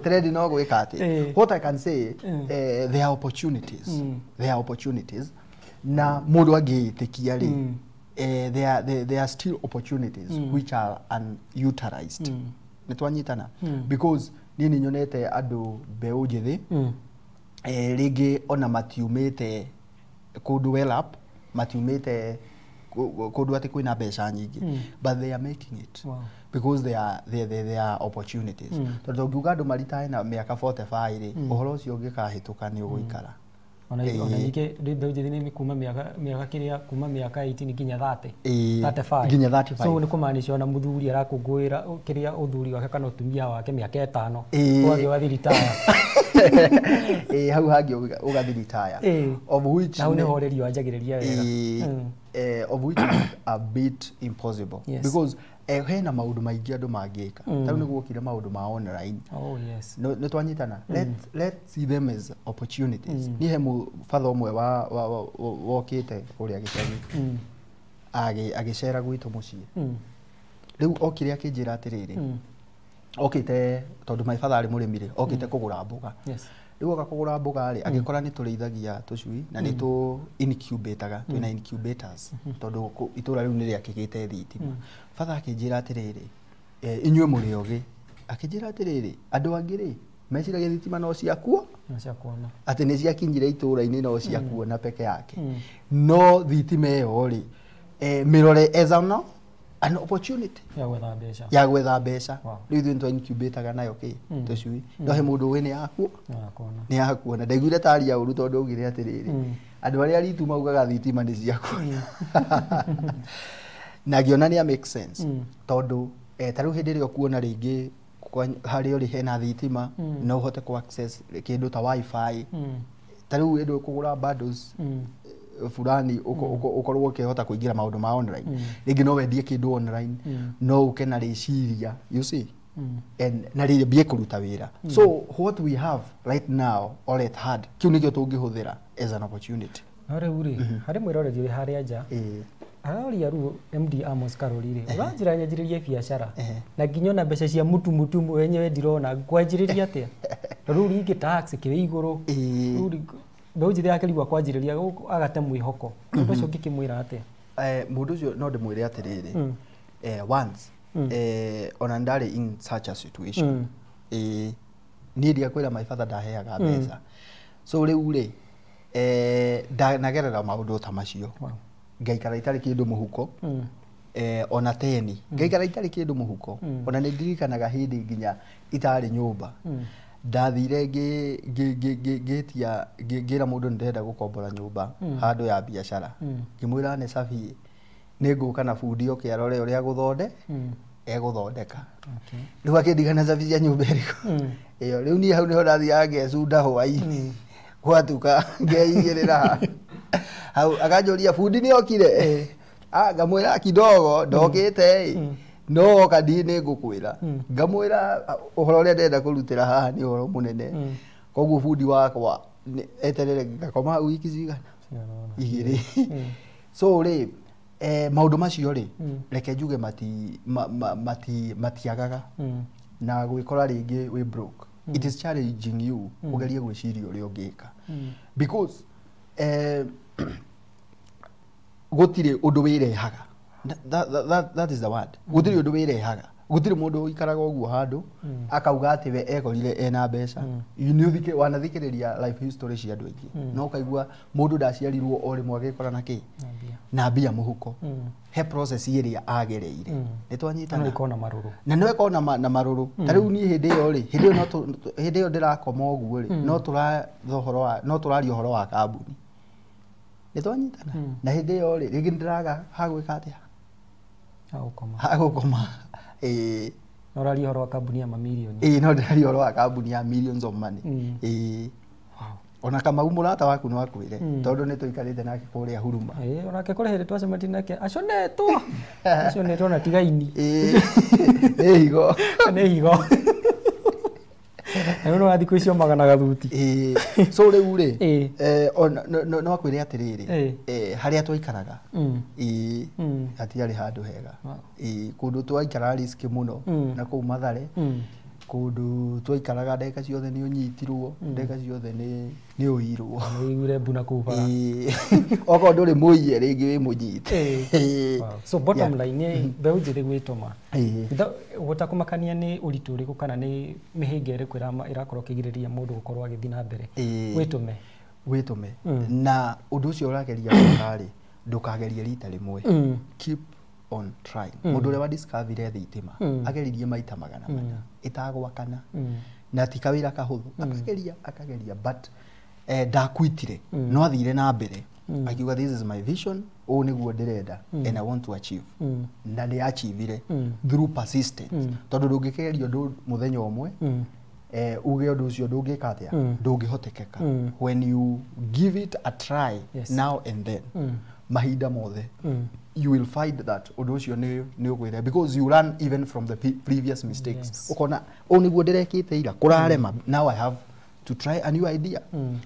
trend no gwĩka atĩ what I can say, there are opportunities, there are opportunities, na mũndũ angĩĩtĩkia rĩ, there are still opportunities which are unutilized. Nĩ twanyitana? Because niĩ nĩ nyonete andũ mbeũ njĩthĩ, rĩngĩ ona matiumĩte kũndũ well up, matiumĩte kũndũ atĩ kwĩna mbeca nyingĩ, but they are making it because they are opportunities, tondũ ũngiuga andũ maritae na mĩaka 45 rĩ, ũhoro ũcio ũngĩkahĩtũka nĩ ũgũikara. Ona ningĩ mbeũ njĩthĩ nĩ kuma mĩaka kĩrĩa kuma mĩaka 18 nginya 30, 35. Nginya 35. So nĩ kũmaanisha ona mũthuri arakũngũĩra kĩrĩa ũthuri wake kana ũtumia wake mĩaka 5, ũgathiĩ ũgathiĩ retire. Ĩĩ, hau hangĩ ũgathiĩ retire, of which Na hau nĩho ũreri wanjagĩrĩria wega. Of which is a bit impossible, because hena maũndũ maingĩ andũ mangĩka. Ta rĩu nĩ guokire maũndũ ma online. Oh yes. Nĩ twanyitana? Let see them as opportunities. Niĩ he mũbatha ũmwe wokĩte kũrĩa gĩcagi, agĩcera gwitũ mũciĩ. Rĩu okire akĩnjĩra atĩrĩrĩ, okĩte tondũ my father arĩ mũrĩmi rĩ, okĩte kũgũra mboga. Rĩu oka kũgũra mboga rĩ, agĩkora nĩ tũrĩithagia tũcui na nĩ tũ incubataga, twĩna incubators, tondũ itũra rĩu nĩ rĩakĩgĩte thitima. Father akĩnjĩra atĩrĩrĩ, inyuĩ mũrĩ ogĩ, akĩnjĩra atĩrĩrĩ, andũ angĩ rĩ meciragia thitima no ciakuo, No cia kuona. Atĩ nĩ ciakinyire itũra-inĩ no ciakuona peke yake, no thitima ĩyo rĩ, mĩrore as an opportunity ya gwetha mbeca. Ya gwetha mbeca. Rĩu ithuĩ nĩtwa incubataga nayo kĩ tũcui, no he mũndũ ũĩ nĩ yakuo, No ya kuona. Nĩ yakuona. Ndaiguire taria ũru tondũ augire atĩrĩrĩ, andũ arĩa aritu maugaga thitima nĩ ciakuona, na ngĩona nĩ make sense, tondũ ta rĩu hĩndĩ ĩrĩa ũkuona rĩngĩ harĩa ũrĩ hena thitima, no ũhote ku access kĩndũ ta WiFi. Ta rĩu hĩndĩ ũkũgũra bundles fulani, ũkorwo ũkĩhota kũingĩra maũndũ ma online, rĩngĩ no wendie kĩndũ online, no ũke na rĩciria, you see, and na rĩambie kũruta wĩra. So what we have right now or at hand, kĩu nĩkĩo tũngĩhũthĩra as an opportunity. No rĩu rĩ, harĩ mwĩroreri ũrĩ harĩa nja aroria rĩu MD Amos Karori rĩ, ũranjĩra nyanjĩrĩrie biacara na nginya ona mbeca cia mũtu mũtu wenyewe ndirona, ngwanjĩrĩria atĩa? Rĩu rĩngĩ tax ĩkĩrĩ igũrũ. Rĩu mbeũ njĩthĩ akĩrigwo kwanjĩrĩria gũkũ agate mwĩhoko. Mũndũ ũcio ũngĩkĩmwĩra atĩa? Mũndũ ũcio no ndĩmwĩre atĩrĩrĩ, once ona ndarĩ in such a situation, niĩ ndiakwĩra my father ndaheaga mbeca, so rĩu rĩ ndanagerera maũndũ ta macio. Ngaikara itarĩ kĩndũ mũhuko, ona teni ngaikara itarĩ kĩndũ mũhuko. Ona nĩ ndirikanaga hĩndĩ nginya itarĩ nyũmba, ndathire ngĩtia ngĩra mũndũ nĩ ndĩrenda gũkombora nyũmba handũ ya biacara. Ngĩmwĩra nĩ cabi nĩ ngũka na bundi oke arore ũrĩa egũthondeka. Rĩu akĩndigana cabi cia nyũmba ĩrĩkũ ĩyo. Rĩu niĩ hau nĩho ndathiaga ngecunda hwaĩ-inĩ gwatuka, ngeigĩrĩra hau, akanjũria bundi nĩ okire? Ah, ngamwĩra kidogo ndokĩte ĩ, no oka nĩ ngũkwĩra. Ngamwĩra ũhoro ũrĩa ndĩrenda kũrutĩra haha nĩ ũhoro mũnene, koguo bundi wakwa eterere. Ngakoma hau wiki cigana 2. So rĩ maũndũ macio rĩ, reke njuge matiagaga na gwĩkora rĩngĩ wĩ broke. It is challenging you ũgerie gwĩciria ũrĩa ũngĩka, because gũtirĩ ũndũ wĩrehaga. That is the word. Gũtirĩ ũndũ wĩrehaga. Gũtirĩ mũndũ ũikaraga ũguo handũ akauga atĩ we ekorire ena mbeca. Nĩ ũthikĩ wanathikĩrĩria life history cia andũ aingĩ, no ũkaigua mũndũ ndaciarirwo o rĩmwe agĩkora na kĩ na mbia mũhuko. He process ĩrĩa agereire. Nĩ twanyitana? No ĩkorwo na marũrũ. Na no ĩkorwo na marũrũ. Ta rĩu niĩ hĩndĩ ĩyo rĩ, hĩndĩ ĩyo no hĩndĩ ĩyo ndĩrakoma ũguo rĩ, no tũratha ũhoro wa no tũraria ũhoro wa kambuni. Nĩ twanyitana? Na hĩndĩ ĩyo rĩ, rĩngĩ nĩndĩraga hagwĩka atĩa? Hagũkoma. Hagũkoma, ĩĩ. Na ũraria ũhoro wa kambuni ya mamirioni. Ĩĩ, no ndĩraria ũhoro wa kambuni ya millions of money. Ĩĩ. Ona Kamau mũrata waku no akwĩre, tondũ nĩ tũikarĩte nake kũrĩa Huruma. Ĩĩ, onake kũrĩ hĩndĩ twacemanirie nake aconetwo aconetwo na tigaini. Ĩĩ, nĩ higo. Nĩ higo. Na rĩu thikũ icio magana gathuti. Ĩĩ, so rĩu rĩ no akwĩre atĩrĩrĩ, harĩa twaikaraga, ĩĩ, hatiarĩ handũ hega. Ĩĩ, kũndũ twaikaraga risk mũno na kũu Mathare, kũndũ twaikaraga ndagĩka ciothe nĩ ũnyitirwo, ndagĩka ciothe nĩ ũirwo. Nĩ ũiguire mbu na kũu bara. Ĩĩ, okorwo ndũrĩ mũiye rĩngĩ wĩ mũnyite. So bottom line nĩ mbeũ njĩthĩ gwĩtũma gũtakũmakania nĩ ũritũ ũrĩkũ kana nĩ mĩhĩnga ĩrĩkũ ĩrakorwo ĩkĩgirĩrĩria mũndũ gũkorwo agĩthiĩ na mbere. Wĩtũme. Wĩtũme. Na ũndũ ũcio ũrageria gwĩka rĩ, ndũkagerie rita rĩmwe. Keep on trying. Mũndũ ũrĩa wa discoverire thitima ageririe maita 400 ĩtagwakana, na ti kawĩra kahũthũ. Akageria akageria, but ndakwitire, no athire na mbere akiuga this is my vision, ũũ nĩguo ndĩrenda and I want to achieve. Na nĩ achievire through persistence, tondũ ndũngĩkeria ũndũ mũthenya ũmwe uge ũndũ ũcio ndũngĩka atĩa, ndũngĩhotekeka. When you give it a try now and then, mahinda mothe, you will find that ũndũ ũcio nĩ ũkwĩre, because you learn even from the previous mistakes. Ũkona ũũ nĩguo ndĩrekĩte ira kũrarema, now I have to try a new idea.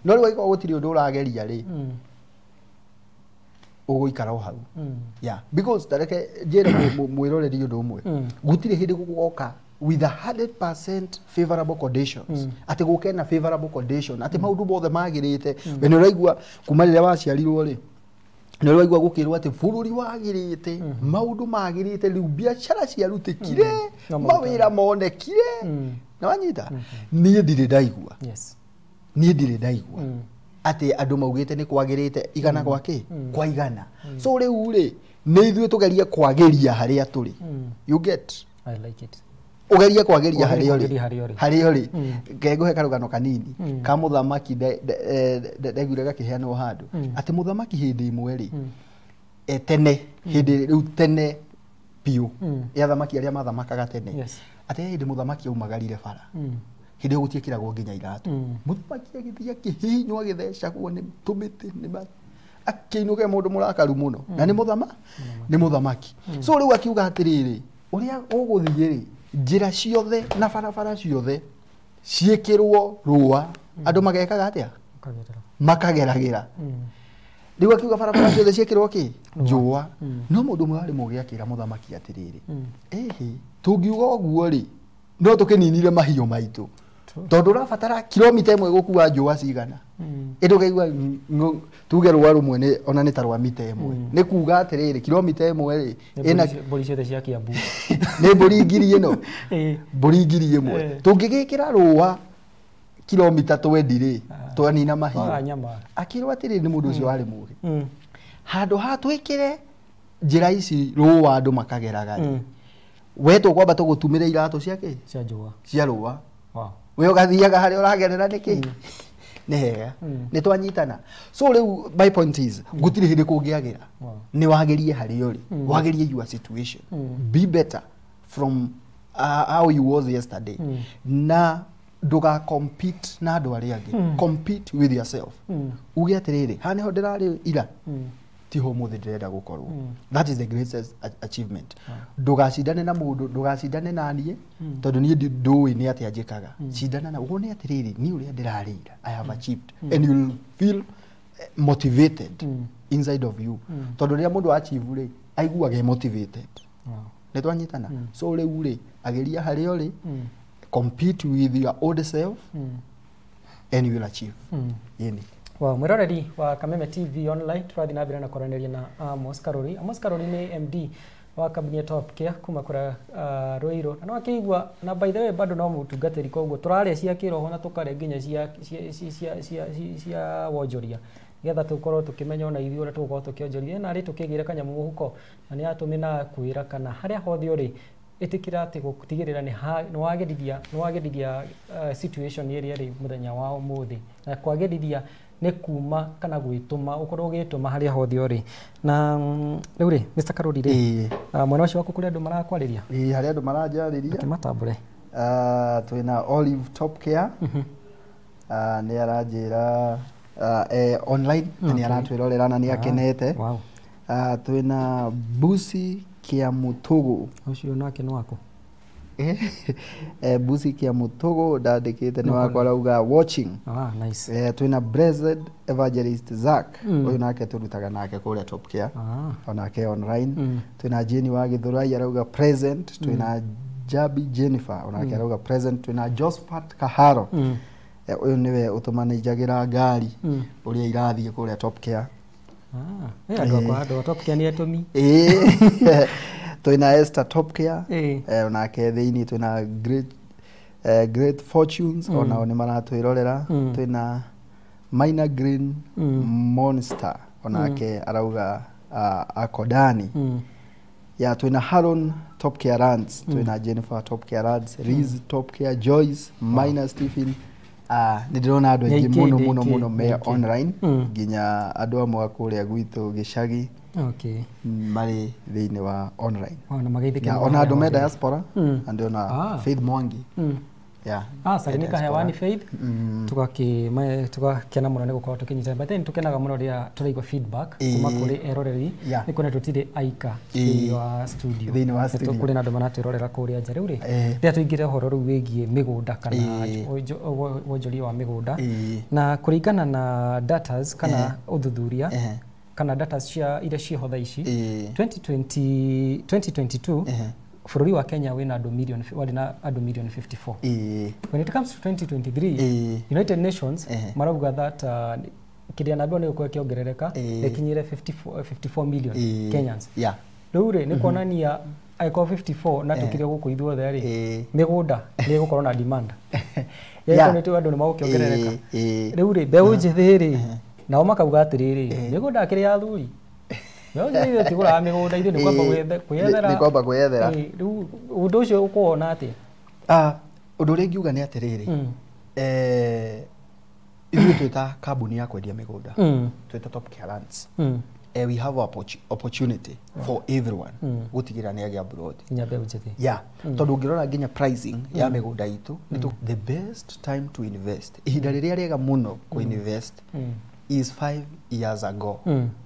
No rĩu angĩkorwo gũtirĩ ũndũ ũrageria rĩ, ũgũikara o hau. Yeah, because tareke njĩre mwĩroreri ũndũ ũmwe, gũtirĩ hĩndĩ gũgoka with 100% favorable conditions, atĩ gũke na favorable condition atĩ maũndũ mothe magĩrĩte. We nĩ ũraigua kuma rĩrĩa waciarirwo rĩ, nĩ ũraigua gũkĩrwo atĩ bũrũri wagĩrĩte, maũndũ magĩrĩte, rĩu biacara ciarutĩkire, mawĩra monekire. Na wanyita? Niĩ ndirĩ ndaigua. Niĩ ndirĩ ndaigua atĩ andũ maugĩte nĩ kwagĩrĩte igana kwa kĩ kwa igana. So rĩu rĩ, nĩ ithuĩ tũgerie kwagĩria harĩa tũrĩ. You get? I like it. Ũgerie kwagĩria harĩa ũrĩ. Harĩa ũrĩ. Ngengũhe karũgano kanini ka mũthamaki ndaiguire gakĩheanwo handũ atĩ mũthamaki hĩndĩ ĩmwe rĩ, tene hĩndĩ rĩu tene biũ ya athamaki arĩa mathamakaga tene, atĩ hĩndĩ mũthamaki aumagarire bara, hĩndĩ ĩyo gũtiĩkĩragwo nginya iratũ, mũthamaki agĩthiĩ akĩhihinywo agĩthecagwo nĩ tũmĩtĩ nĩ akĩinũke mũndũ mũrakaru mũno, na nĩ mũthamaki. So rĩu akiuga atĩrĩrĩ, ũrĩa ũgũthiĩ rĩ, njĩra ciothe na barabara ciothe ciĩkĩrwo rũa, andũ magekaga atĩa? Makageragĩra. Rĩu akiuga barabara ciothe ciĩkĩrwo kĩ? Njũa. No mũndũ ũmwe warĩ mũũgĩ akĩra mũthamaki atĩrĩrĩ, ĩhĩ, tũngiuga ũguo rĩ, no tũkĩninire mahiũ maitũ. Tondũ ũrabatara kilomita ĩmwe gũkua njũa cigana. Ĩndĩ ũkaigua tuge rũa rũmwe nĩ ona nĩ ta rwa mita ĩmwe. Nĩ kuga atĩrĩrĩ kilomita ĩmwe rĩ ĩna mbũri ciothe cia Kiambu. Nĩ mbũri ngiri ĩno. Mbũri ngiri ĩmwe. Tũngĩgĩkĩra rũa kilomita 20 rĩ twanina mahiũ. Akĩrwo atĩrĩrĩ nĩ mũndũ ũcio warĩ mũũgĩ. Handũ ha twĩkĩre njĩra ici rũa andũ makageraga rĩ. We tũkwamba tũgũtumĩre iratũ cia kĩ? Cia njũa. Cia rũa. We ũgathiaga harĩa ũragerera nĩkĩ? Nĩ hega. Nĩ twanyitana. So rĩu my point is gũtirĩ hĩndĩ kũngĩagĩra. Nĩ wagĩrie harĩa ũrĩ. Wagĩrie your situation. Be better from how you was yesterday. Na ndũga compete na andũ arĩa angĩ. Compete with yourself. Uge atĩrĩrĩ, haha nĩho ndĩrarĩ ira. Tiho mũthĩ ndĩrenda gũkorwo. That is the greatest achievement. Ndũgacindane na mũndũ, ndũgacindane na niĩ, tondũ niĩ ndũĩ nĩ atĩa njĩkaga. Cindana na wone atĩrĩrĩ, niĩ ũrĩa ndĩrarĩ ira, I have achieved. And you will feel motivated inside of you. Tondũ rĩrĩa mũndũ achieve rĩ, aiguaga e motivated. Nĩ twanyitana. So rĩu rĩ, ageria harĩa ũrĩ, compete with your old self, and you will achieve. Yeni. Wow, mwiroreri wa Kameme TV online turathi na mbere na kwaranĩria na Amos Karori. Amos Karori nĩ MD wa kambuni ya Top Care kuma kũrĩa Ruiru. Na no akĩigua na by the way bado no mũtungatĩri koguo tũraria cia kĩroho na tũkarĩa nginya cia wonjoria nĩgetha tũkorwo tũkĩmenya ona ithuĩ ũrĩa tũgũkorwo tũkĩonjoria na rĩ tũkĩgĩra kanyamũ mũhuko na nĩ atũmĩna kwĩra kana harĩa hothe ũrĩ ĩtĩkĩra atĩ gũtigĩrĩra nĩ wagĩrithia situation ĩrĩa ĩrĩ mũthenya wa ũmũthĩ na kwagĩrithia nĩ kuma kana gwĩtũma ũkorwo ũgĩtũma harĩa hothe ũrĩ. Na rĩu rĩ Mr. Karori rĩ mwena ũcio waku kũrĩ andũ marakwarĩria? Ĩĩ harĩ andũ maranjarĩria. Kĩmatambũre. Twĩna Olive Top Care. Nĩ aranjĩra online na nĩ aratwĩrorera na nĩ akenete. Twĩna Busi Kiamutugu. Ũcio nake nĩ waku? Busi Kiamutugu ndandĩkĩte nĩ wakwa arauga watching. Nice. Twĩna Blessed Evangelist Zack ũyũ nake tũrutaga nake kũrĩa Top Care onake online. Twĩna Jane wa Gĩthũrai arauga present. Twĩna Jabi Jennifer onake arauga present. Twĩna Josephat Kaharo ũyũ nĩwe ũtũmanĩnjagĩra ngari ũrĩa irathiĩ kũrĩa Top Care. Andũ a Top Care nĩ atũmi. Twĩna Esther Top Care onake thĩinĩ. Twĩna Great Fortunes onao nĩ maratwĩrorera. Twĩna Minor Green Monster onake arauga akodani. Ya twĩna Haron Top Care Lands, twĩna Jennifer Top Care Lands, Riz Top Care, Joyce, Minor Stephen. Nĩ ndĩrona andũ aingĩ mũno mũno mũno me online nginya andũ amwe a kũrĩa gwitũ gĩcagi marĩ thĩinĩ wa online. Ona andũ me diaspora, ndĩrona Faith Mwangi. Salimika hewani Faith. Tugakena mũno nĩ gũkorwo tũkĩnyitana. But then tũkenaga mũno rĩrĩa tũraigua feedback kuma kũrĩ eroreri nĩ kuona tũtirĩ aika thĩinĩ wa studio. Kũrĩ na andũ maratwĩrorera kũrĩa nja. Rĩu rĩ rĩrĩa tũingĩre ũhoro rĩu wĩgiĩ mĩgũnda kana wonjoria wa mĩgũnda na kũringana na datas kana ũthuthuria kana data cia iria ciĩho thaa ici 2022 bũrũri wa Kenya wĩna andũ million warĩ na andũ million 54. When it comes to 2023 United Nations marauga that kĩrĩa nambio nĩ gũkorwo kĩongerereka gĩkinyire 54 million Kenyans. Rĩu rĩ nĩ kuonania angĩkorwo 54 na tũkĩrĩ gũkũ ithuothe rĩ mĩgũnda nĩ ĩgũkorwo na demand. Yaani nĩ andũ nĩ magũkĩongerereka. Rĩu rĩ mbeũ njĩthĩ rĩ nao makauga atĩrĩrĩ mĩgũnda akĩrĩ ya athuri. Mbeũ njĩthĩ ithuĩ tũtigũraga mĩgũnda ithuĩ nĩ kwamba kwĩyethera. Nĩ kwamba kwĩyethera. Rĩu ũndũ ũcio ũkũwona atĩa? Ũndũ ũrĩa ingiuga nĩ atĩrĩrĩ ithuĩ twĩ ta kambuni ya kwendia mĩgũnda twĩ ta Top Care Lands. We have opportunity for everyone gũtigĩrĩra nĩ agĩa abroad. Nginya mbeũ njĩthĩ. Yeah. Tondũ ũngĩrora nginya pricing ya mĩgũnda itũ the best time to invest ihinda rĩrĩa rĩega mũno kũ invest is 5 years ago.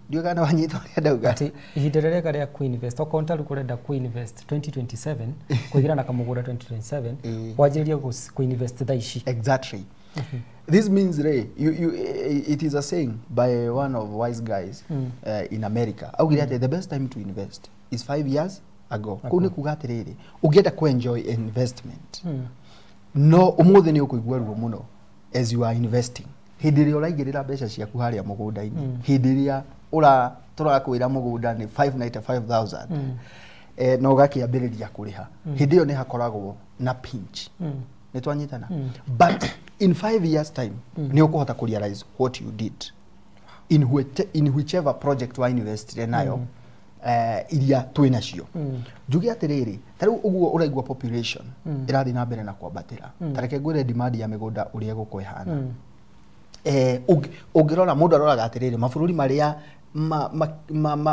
Ndiũĩ kana wanyita ũrĩa ndauga. Atĩ ihinda rĩrĩa rĩega rĩa kũ-invest okorwo ta rĩu ũrenda kũ-invest 2027 kũigĩra na kamũgũnda 2027 wanjĩrĩrie kũ-invest thaa ici. Exactly. This means Ray, it is a saying by one of wise guys in America. Augire atĩ the best time to invest is 5 years ago. Kũu nĩ kuga atĩrĩrĩ ũngĩenda kũ-enjoy investment No ũmũthĩ nĩ ũkũigua ruo mũno as you are investing. Hĩndĩ ĩrĩa ũraigĩrĩra mbeca ciaku harĩa mũgũnda-inĩ, hĩndĩ ĩrĩa tũrakwĩra mũgũnda nĩ 595,000, na ũgakĩambĩrĩria kũrĩha, hĩndĩ ĩyo nĩ hakoragwo na pinch. Nĩ twanyitana? But in 5 years time nĩ ũkũhota kũ realize what you did in whichever project wa investire nayo, iria twĩ nacio. Njuge atĩrĩrĩ, ta rĩu ũguo ũraigua population ĩrathiĩ na mbere na kwambatĩra, ta reke ngwĩre demand ya mĩgũnda ũrĩa ĩgũkorwo ĩhana. Ũngĩrora mũndũ aroraga atĩrĩrĩ, mabũrũri marĩa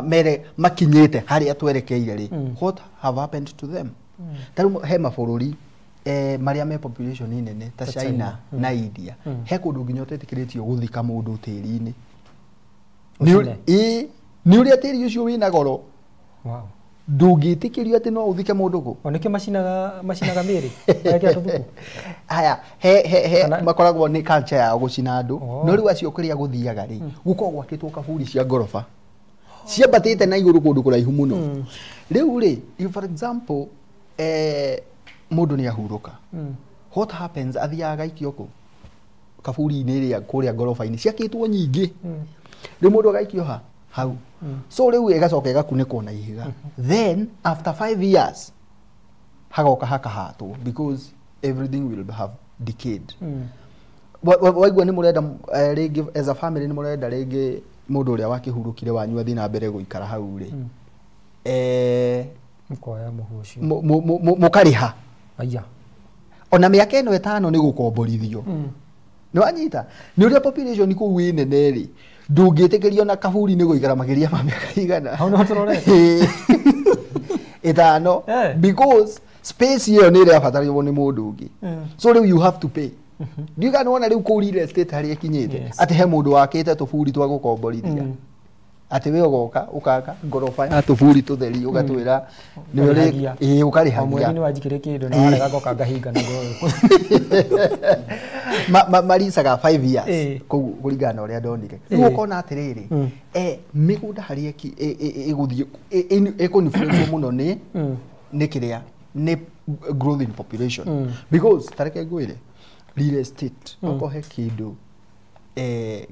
mere makinyĩte harĩa twerekeire rĩ, what have happened to them? Ta rĩu he mabũrũri marĩa me population nene ta China na India, he kũndũ nginya ũtetĩkĩrĩtio gũthika mũndũ tĩri-inĩ. Nĩ ũrĩa tĩri ũcio wĩna goro. Wow. Ndũngĩtĩkĩrio atĩ no ũthike mũndũ kũ. O nĩkĩo macinaga mĩĩrĩ? Magekĩra tũthuku? Haya, he makoragwo nĩ culture yao gũcina andũ. No rĩu acio kũrĩa gũthiaga rĩ, gũkoragwo gwakĩtwo kaburi cia ngoroba ciambatĩte na igũrũ kũndũ kũraihu mũno. Rĩu rĩ, if for example mũndũ nĩ ahurũka, what happens? Athiaga agaikio kũ? Kaburi-inĩ ĩrĩa kũrĩa ngoroba-inĩ ciakĩtwo nyingĩ. Rĩu mũndũ agaikio ha? Hau. So rĩu ĩgacoka ĩgakunĩkwo na ihiga. Then after 5 years hagoka hakahatwo because everything will have decayed. Waigua nĩ mũrenda rĩngĩ as a family nĩ mũrenda rĩngĩ mũndũ ũrĩa wakĩhurũkire wanyu athiĩ na mbere gũikara hau rĩ, mũkoya mũhu ũcio. Mũkarĩha. Aya. Ona mĩaka ĩno 5 nĩ gũkomborithio. Nĩ wanyita? Nĩ ũrĩa population kũu ĩ nene rĩ, ndũngĩtĩkĩrio na kaburi nĩ gũikara makĩria ma mĩaka igana. Hau nĩho tũrorete. 5, because space ĩyo nĩ ĩrabatarwo nĩ mũndũ ũngĩ. So rĩu you have to pay. Ndiũĩ kana nĩwona rĩu kũu real estate harĩa ĩkinyĩte, atĩ he mũndũ wakĩte tũburi twa gũkomborithia. Atĩ we ũgoka ũkaka ngoroba ya tũburi tũtheri ũgatwĩra nĩ ũkarĩhagia. O mweri nĩ wanjikĩria kĩndũ na warega ngoka ngahinga na ngoro. Maricaga 5 years kũu kũringana na ũrĩa ndonire. Rĩu ũkona atĩrĩrĩ, mĩgũnda harĩa ĩgũthiĩ ĩkũ-influence mũno nĩ kĩrĩa nĩ growth in population. Because ta reke ngwĩre, real estate okorwo he kĩndũ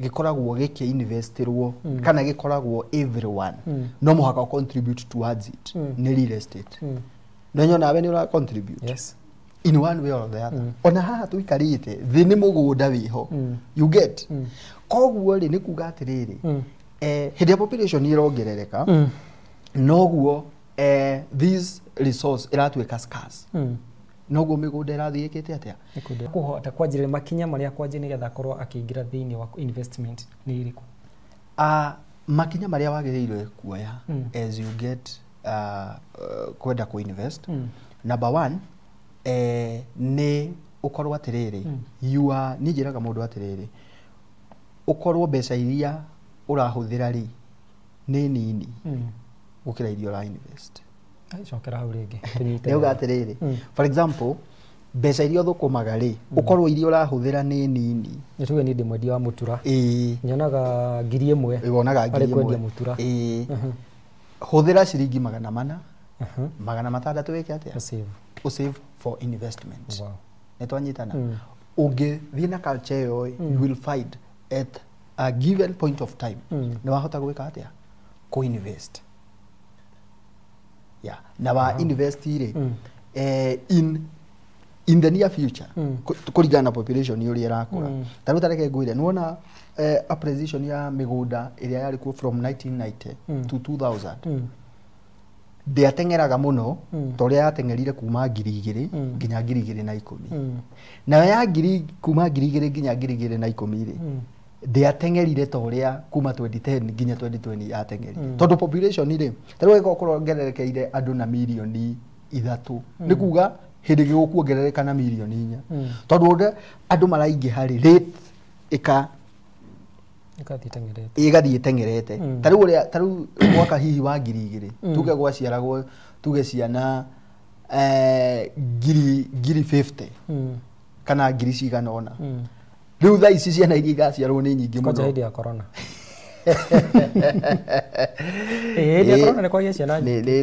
gĩkoragwo gĩkĩ-investirwo kana gĩkoragwo everyone no mũhaka contribute towards it, nĩ real estate. Na nyonawe nĩ ũra contribute. Yes. In one way or the other. Ona haha tũikarĩte thĩ nĩ mũgũnda wĩho. You get? Koguo rĩ nĩ kuga atĩrĩrĩ, hĩndĩ ya population ĩrongerereka, noguo this resource ĩratuĩka scarce. Noguo mĩgũnda ĩrathiĩ ĩkĩte atĩa? Kũhota kwanjĩrĩria makinya marĩa kwanjia nĩgetha akorwo akĩingĩra thĩinĩ wa investment nĩ ĩrĩkũ? Makinya marĩa wagĩrĩirwo kuoya as you get kwenda kũ invest. Number 1, nĩ ũkorwo atĩrĩrĩ, you are, niĩ njĩraga mũndũ atĩrĩrĩ, ũkorwo mbeca iria ũrahũthĩra rĩ nĩ nini gũkĩra iria ũra invest. Cokera hau rĩngĩ. Nĩ uga atĩrĩrĩ, for example, mbeca iria ũthũkũmaga rĩ, ũkorwo iria ũrahũthĩra nĩ nini. Nĩ tuge niĩ ndĩ mwendia wa mũtura. Nyonaga 1,000. Wonaga 1,000. Kwendia mũtura. Hũthĩra ciringi 400, 600 wĩke atĩa? Ũsave for investment. Wow. Nĩ twanyitana? Ũngĩthiĩ na culture ĩyo, you will find at a given point of time nĩ wahota gwĩka atĩa? Kũ-invest. Yeah. Na wa invest rĩ, in the near future, kũringana na population ũrĩa ĩrakũra. Ta rĩu ta reke ngwĩre, nĩwona appreciation ya mĩgũnda ĩrĩa yarĩ kuo from 1990 to 2000, ndĩateng'eraga mũno ta ũrĩa yateng'erire kuma 2000 nginya 2010. Nayo ya kuma 2000 nginya 2010 rĩ, ndĩateng'erire ta ũrĩa kuma 2010 nginya 2020 yateng'erire. Tondũ population rĩ, ta rĩu ĩgĩkorwo kũrongererekeire andũ na mirioni 3, nĩ kuga hĩndĩ ĩngĩ gũkuongerereka na mirioni 4. Tondũ ũrĩa andũ maraingĩha rĩ, rate ĩgathiĩ ĩteng'erete. Ta rĩu ũrĩa, ta rĩu mwaka hihi wa 2000, tuge gwaciaragwo tuge ciana ngiri 50 kana ngiri cigana ũna. Rĩu thaa ici ciana iria igaciarwo nĩ nyingĩ mũno. Kwanja hĩndĩ ya corona. Ĩĩ nĩ corona nĩ kwagĩa ciana nyingĩ.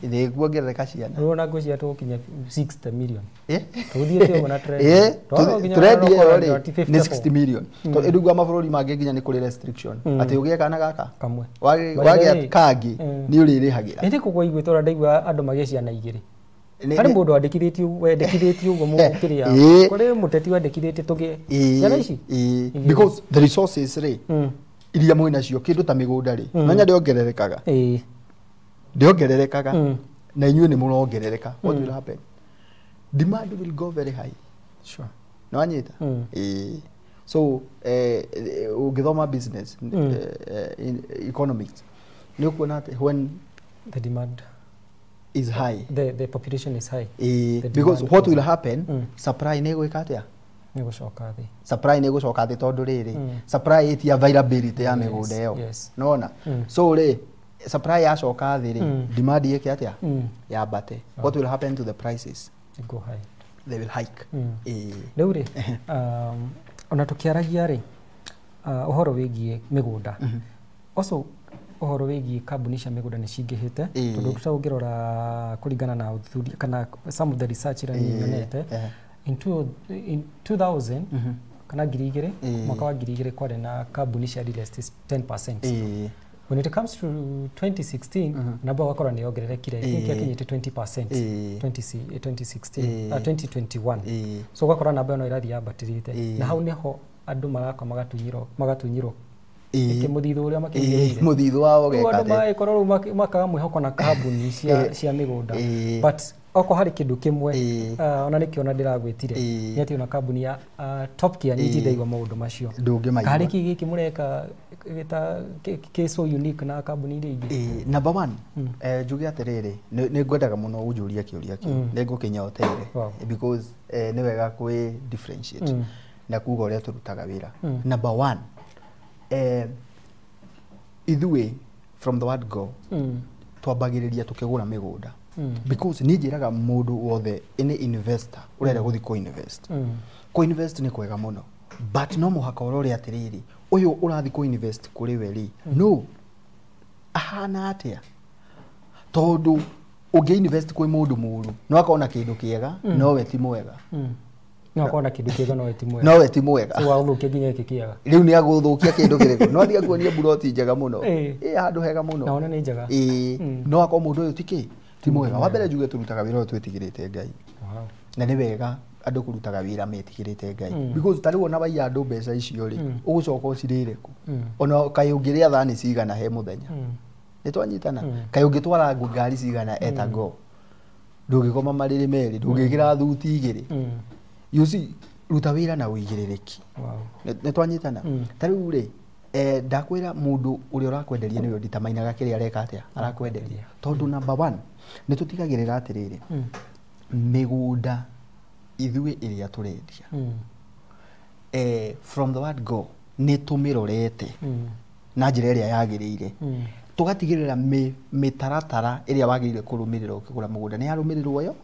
Nĩ nĩ kuongerereka ciana. Rĩu ona ngwĩciria tũgũkinya 60 million. Tũthiĩte ũguo na trend. Trend ĩyo rĩ nĩ 60 million. Tondũ rĩu mabũrũri mangĩ nginya nĩ kũrĩ restriction atĩ ũgĩe kana gaka kamwe wagĩa kangĩ nĩ ũrĩrĩhagĩra. Ĩndĩ kũguo iguĩte ũrĩa ndaigua andũ magĩe ciana igĩrĩ. Harĩ mũndũ wandĩkithĩtio wendekithĩtio ũguo mũkĩrĩa kũrĩ mũteti wandĩkithĩtie tũgĩe ciana ici. Because the resources rĩ iria mwĩ nacio kĩndũ ta mĩgũnda rĩ nonya ndĩongererekaga. Ndĩongererekaga na inyuĩ nĩ mũrongerereka. What will happen? Demand will go very high. Sure. Nĩwanyita? So ũngĩthoma business in economics nĩ ũkuona atĩ when the demand is high, the population is high. Because what will happen, supply nĩ ĩgwĩka atĩa? Nĩ gũcoka thĩ. Supply nĩ ĩgũcoka thĩ tondũ rĩrĩ supply ĩti availability ya mĩgũnda ĩyo. Nĩwona? So rĩ supply yacoka thĩ rĩ demand ĩke atĩa? Yambate. What will happen to the prices? Go high. They will hike. Rĩu rĩ ona tũkĩaragia rĩ ũhoro wĩgiĩ mĩgũnda, also ũhoro wĩgiĩ kambuni cia mĩgũnda nĩ cingĩhĩte tondũ tũngĩrora kũringana na ũthuthuria kana some of the research ĩrĩa niĩ nyonete in 2000 kana 2000 mwaka wa 2000 kwarĩ na kambuni cia real estate 10%. When it comes to 2016 namba ũgakora nĩ yongererekire, I think yakinyĩte 20% 2016 2021. So ũgakora namba ĩno ĩrathiĩ yambatĩrĩte na hau nĩho andũ maraka magatunyirwo mũthithũ ũrĩa makĩigĩrĩire mũthithũ wao ũgeka atĩ andũ magĩkorwo rĩu makaga mwĩhoko na kambuni cia mĩgũnda. But okorwo harĩ kĩndũ kĩmwe ona nĩkĩo ona ndĩragwĩtire nĩ atĩ ona kambuni ya Top Gear nĩ ndindaigua maũndũ macio. Ndũngĩmaigua. Harĩ kĩ gĩkĩ mũreka kĩ so unique na kambuni iria ingĩ? Number one, njuge atĩrĩrĩ, nĩ ngwendaga mũno ũnjũrie kĩũria kĩu, nĩ ngũkĩnyoteire because nĩ wega kwĩ differentiate na kuga ũrĩa tũrutaga wĩra. Number one, ithuĩ from the word go twambagĩrĩria tũkĩgũra mĩgũnda because niĩ njĩraga mũndũ wothe any investor ũrenda gũthiĩ kũ-invest, kũ-invest nĩ kwega mũno but no mũhaka ũrore atĩrĩrĩ ũyũ ũrathiĩ kũ-invest kũrĩ we rĩ no ahana atĩa, tondũ ũngĩ-invest kwĩ mũndũ mũũru no akona kĩndũ kĩega nowe ti mwega. No akona kĩndũ kĩega nowe ti mwega. Nowe ti mwega. So agũthũkia nginya gĩkĩ kĩega. Rĩu nĩ agũthũkia kĩndũ kĩrĩkũ? No athiĩ akuonie buroti njega mũno. Ĩ handũ hega mũno. Na ona nĩ njega. Ĩ no akorwo mũndũ ũyũ ti kĩ? Ti mwega. Wa mbere njuge tũrutaga wĩra ũyũ twĩtigĩrĩte Ngai. Na nĩ wega andũ kũrutaga wĩra metigĩrĩte Ngai. Because ta rĩu ona waiya andũ mbeca icio rĩ, ũgũcoka ũcirĩre kũ? Ona kaĩ ũngĩrĩa thani cigana he mũthenya? Nĩ twanyitana? Kaĩ ũngĩtwara ngari cigana eta go? Ndũngĩkoma marĩrĩ merĩ, ndũngĩkĩra thuti igĩrĩ. You see, ruta wĩra na ũigĩrĩrĩki. Nĩ twanyitana? Ta rĩu rĩ, ndakwĩra mũndũ ũrĩa ũrakwenderia nĩwe ũnditamainaga kĩrĩa areka atĩa arakwenderia. Tondũ number one, nĩ tũtigagĩrĩra atĩrĩrĩ, mĩgũnda ithuĩ ĩrĩa tũrendia from the word go nĩ tũmĩrorete na njĩra ĩrĩa yagĩrĩire. Tũgatigĩrĩra mĩtaratara ĩrĩa wagĩrĩire kũrũmĩrĩra ũkĩgũra mũgũnda nĩ yarũmĩrĩrwo yo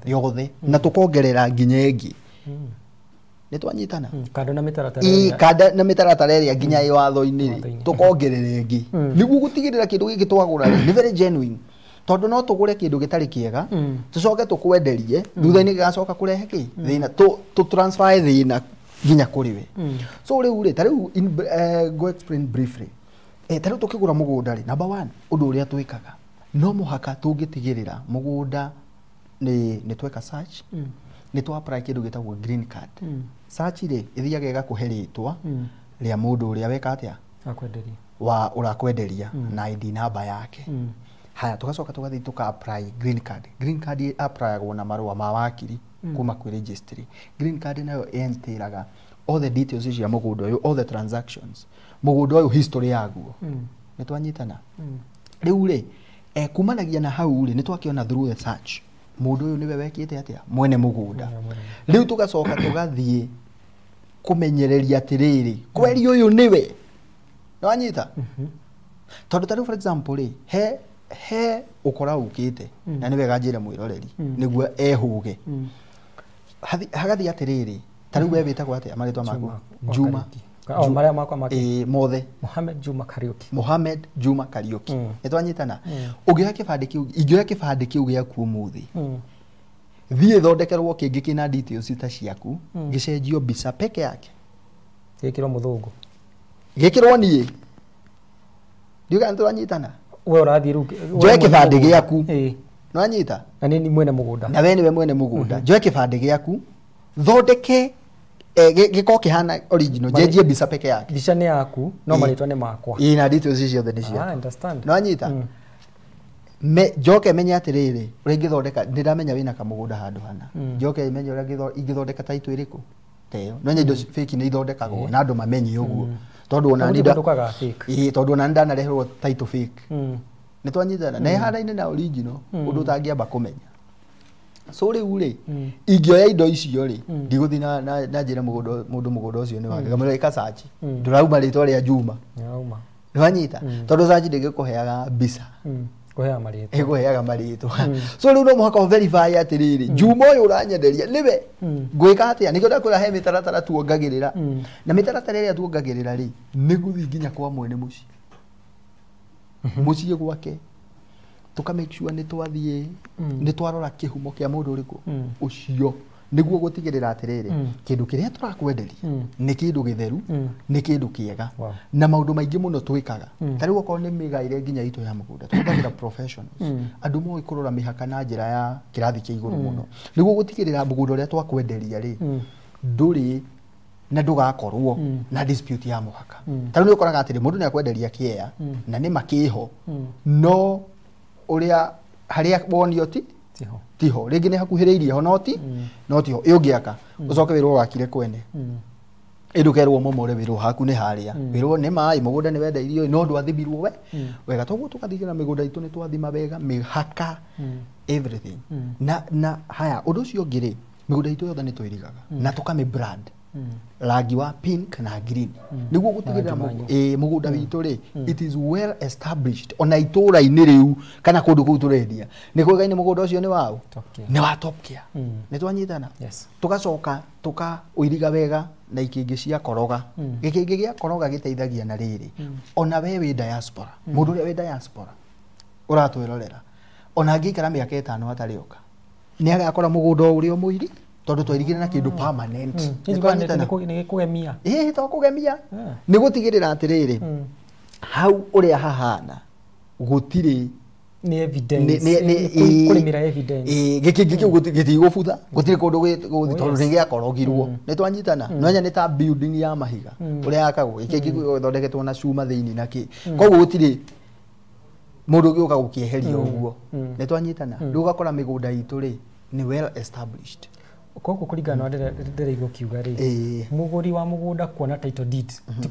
yothe na tũkongerera nginya ĩngĩ. Nĩ twanyitana? Kando na mĩtaratara ĩrĩa kando na mĩtaratara ĩrĩa nginya ĩ watho-inĩ rĩ tũkongerera ĩngĩ nĩguo gũtigĩrĩra kĩndũ gĩkĩ twagũra rĩ nĩ very genuine, tondũ no tũgũre kĩndũ gĩtarĩ kĩega tũcoke tũkwenderie thutha-inĩ gĩgacoka kũrehe kĩ thĩna, tũ transfer thĩna nginya kũrĩ we. So rĩu rĩ ta rĩu go explain briefly. Ta rĩu tũkĩgũra mũgũnda rĩ, number one, ũndũ ũrĩa twĩkaga no mũhaka tũngĩtigĩrĩra mũgũnda nĩ tweka search, nĩ twa apply kĩndũ gĩtagwo green card. Search rĩ ĩthiaga ĩgakũhe rĩtwa rĩa mũndũ ũrĩa weka atĩa akwenderia wa ũrakwenderia na ID namba yake. Haya tũgacoka tũgathiĩ tũka apply green card. Green card applyagwo na marũa ma wakiri kuma kwĩ registry. Green card nayo entailraga all the details cia mũgũnda ũyũ, all the transactions, mũgũnda ũyũ history yaguo. Nĩ twanyitana? Rĩu rĩ kumanagia na hau rĩ nĩ twakĩona through the search mũndũ ũyũ nĩwe wekĩte atĩa mwene mũgũnda. Rĩu tũgacoka tũgathiĩ kũmenyereria atĩrĩrĩ kweri ũyũ nĩwe. Nĩwanyita? Tondũ ta rĩu for example rĩ he ũkora ũkĩte na nĩ wega njĩre mwĩroreri nĩguo ehũge. Hagathiĩ atĩrĩrĩ ta rĩu we wĩtagwo atĩa marĩtwa maku? Juma. O marĩa makwa make. Ĩĩ, mothe. Mohamed Juma Kariuki. Mohamed Juma Kariuki. Nĩ twanyitana. Ũngĩoya kĩbandĩ kĩu, ingĩoya kĩbandĩ kĩu gĩaku ũmũthĩ, thiĩ thondekerwo kĩngĩ kĩna details ta ciaku, gĩcenjio mbica peke yake, gĩkĩrwo mũthũngũ, gĩkĩrwo niĩ, ndiuga nĩ tũranyitana. We ũrathiĩ rĩu njoe kĩbandĩ gĩaku. Nĩwanyita? Na nĩ mwene mũgũnda. Na we nĩwe mwene mũgũnda. Njoe kĩbandĩ gĩaku, thondeke gĩkorwo kĩhana original, njenjie mbica peke yake. Mbica nĩ yaku no marĩtwa nĩ makwa. Ĩĩ, na details ciothe nĩ ciaku. I understand. Nĩwanyita? Njoke menye atĩrĩrĩ, ũrĩa ingĩthondeka, nĩ ndamenya wĩna kamũgũnda handũ hana, njoke menye ũrĩa ingĩthondeka title ĩrĩkũ ta ĩyo. No indo fake nĩ ithondekagwo na andũ mamenye ũguo, tondũ ona nĩ ndũkaga fake. Ĩĩ, tondũ ona nĩ ndanareherwo title fake. Nĩ twanyitana na ĩhanaine na original, ũndũ ũtangĩamba kũmenya. So rĩu rĩ, ingĩoya indo icio rĩ, ndigũthiĩ na njĩre mũndũ mũgũnda ũcio nĩ wake, ngamwĩra ĩka search, ndũrauma rĩtwa rĩa Juma. Nĩwanyita? Tondũ search ndĩngĩkũheaga mbica, kũheaga marĩtwa. Ĩkũheaga marĩtwa. So rĩu no mũhaka ũ verify atĩrĩrĩ, Juma ũyũ ũranyenderia nĩwe, ngwĩka atĩa? Nĩkĩo ndakwĩra he mĩtaratara tuongagĩrĩra, na mĩtaratara ĩrĩa tuongagĩrĩra rĩ, nĩ gũthiĩ nginya kwa mwene mũciĩ, mũciĩ gwake, tuka make sure nĩ twathiĩ, nĩ twarora kĩhumo kĩa mũndũ ũrĩkũ ũcio, nĩguo gũtigĩrĩra atĩrĩrĩ, kĩndũ kĩrĩa tũrakwenderia nĩ kĩndũ gĩtheru, nĩ kĩndũ kĩega. Na maũndũ maingĩ mũno twĩkaga, ta rĩu okorwo nĩ mĩgaĩre nginya itũ ya mũgũnda, tũhũthagĩra professionals, andũ moĩ kũrora mĩhaka na njĩra ya kĩrathi kĩa igũrũ mũno, nĩguo gũtigĩrĩra mũgũnda ũrĩa twakwenderia rĩ, ndũrĩ na ndũgakorwo na dispute ya mũhaka. Ta rĩu nĩ ũkoraga atĩrĩ, mũndũ nĩ akwenderia kĩea na nĩ makĩho, no ũrĩa harĩa wonio ti tiho, rĩngĩ nĩ hakuhĩrĩirie ho no ti no tiho. Ĩ ũngĩaka ũcoke wĩrwo wakire kwene, ĩ ndũkerwo momore, wĩrwo haku nĩ harĩa, wĩrwo nĩ maĩ, mũgũnda nĩ wendeirio no ndwathimirwo we wega. Toguo tũgathigĩra mĩgũnda itũ nĩ twathima wega mĩhaka, everything. Na haya, ũndũ ũcio ũngĩ rĩ, mĩgũnda itũ yothe nĩ twĩrigaga na tũkamĩ brand rangi wa pink na green, nĩguo gũtigĩrĩra mũgũnda witũ rĩ, it is well established ona itũra-inĩ rĩu kana kũndũ kũu tũrendia, nĩ kũĩkaine mũgũnda ũcio nĩ waũ, nĩ wa Top Care. Nĩ twanyitana? Tũgacoka tũkaũiriga wega na ikĩngĩ cia koroga. Gĩkĩngĩ gĩa koroga gĩteithagia na rĩrĩ, ona we wĩ diaspora, mũndũ ũrĩa wĩ diaspora ũratwĩrorera, ona angĩikara mĩaka 5 atarĩ oka, nĩ agakora mũgũnda o ũrĩa mũiri, tondũ twairigire na kĩndũ permanent. Nĩ kũgemia. Ĩĩ, to kũgemia, nĩ gũtigĩrĩra atĩrĩrĩ, hau ũrĩa hahana gũtirĩ nĩ evidence, kũrĩmĩra evidence. Gĩkĩngĩ kĩu gĩtigũbutha, gũtirĩ kũndũ gũgũthiĩ tondũ nĩ gĩakorogirwo. Nĩ twanyitana? Nonya nĩ ta building ya mahiga ũrĩa yakagwo, gĩkĩngĩ kĩu gĩthondeketwo na cuma thĩinĩ na kĩ, koguo gũtirĩ mũndũ ũngĩũka gũkĩeheria ũguo. Nĩ twanyitana? Rĩu ũgakora mĩgũnda itũ rĩ nĩ well established. Koguo kũringana na ũrĩa ndĩraigua ũkiuga rĩ, mũgũri wa mũgũnda kuona title deed ti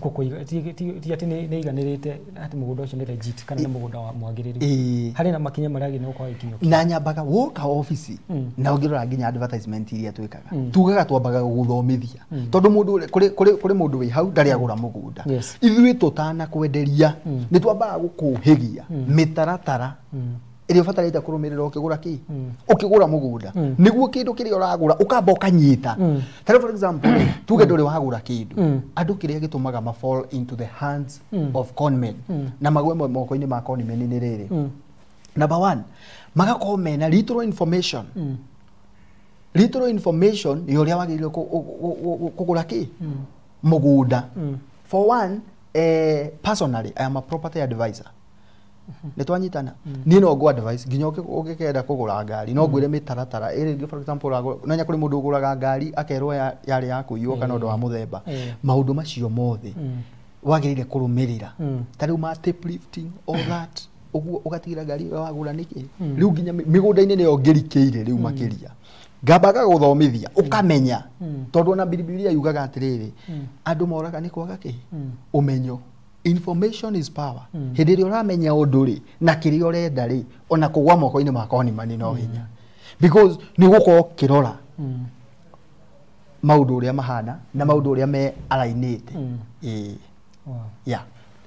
atĩ nĩ iganĩrĩte atĩ mũgũnda ũcio nĩ legit kana nĩ mũgũnda wa mwagĩrĩru. Harĩ na makinya marĩa agĩrĩirwo gũkorwo agĩkinyũkia. Na nyambaga woka obici, na ũngĩrora nginya advertisement iria twĩkaga, tugaga twambaga gũgũthomithia, tondũ mũndũ kũrĩ mũndũ wĩ hau ndarĩ agũra mũgũnda. Ithuĩ tũtanakwenderia nĩ twambaga gũkũhĩgia mĩtaratara ĩrĩa ũbatarĩte kũrũmĩrĩra ũkĩgũra kĩ, ũkĩgũra mũgũnda, nĩguo kĩndũ kĩrĩa ũragũra ũkamba ũkanyita. Ta rĩu for example, tuge ndũrĩ wagũra kĩndũ, andũ kĩrĩa gĩtũmaga ma fall into the hands of conmen na magwe moko-inĩ ma conmen nĩ rĩrĩ, number one, magakorwo mena little information. Little information ya ũrĩa wagĩrĩirwo kũgũra kĩ mũgũnda. For one, personally I am a property advisor. Nĩ twanyitana? Niĩ no ngũ advice nginya ũngĩkenda kũgũra ngari, no ngwĩre mĩtaratara ĩrĩ, for example, nonya kũrĩ mũndũ ũgũraga ngari akerwo yarĩ ya kũiywo kana ũndũ wa mũthemba. Maũndũ macio mothe wagĩrĩire kũrũmĩrĩra, ta rĩu ma tape lifting, all that, ũguo ũgatigĩra ngari ĩrĩa wagũra nĩkĩ. Rĩu nginya mĩgũnda-inĩ nĩyo ngĩrikĩire rĩu makĩria, ngambaga gũthomithia ũkamenya, tondũ ona Bibilia yugaga atĩrĩrĩ, andũ moraga nĩ kwaga kĩ, ũmenyo. Information is power. Hĩndĩ ĩrĩa ũramenya ũndũ rĩ, na kĩrĩa ũrenda rĩ, ona kũgwa moko-inĩ ma conman no hinya, because nĩ ũgũkorwo ũkĩrora maũndũ ũrĩa mahana na maũndũ ũrĩa me arainĩte. Yeah.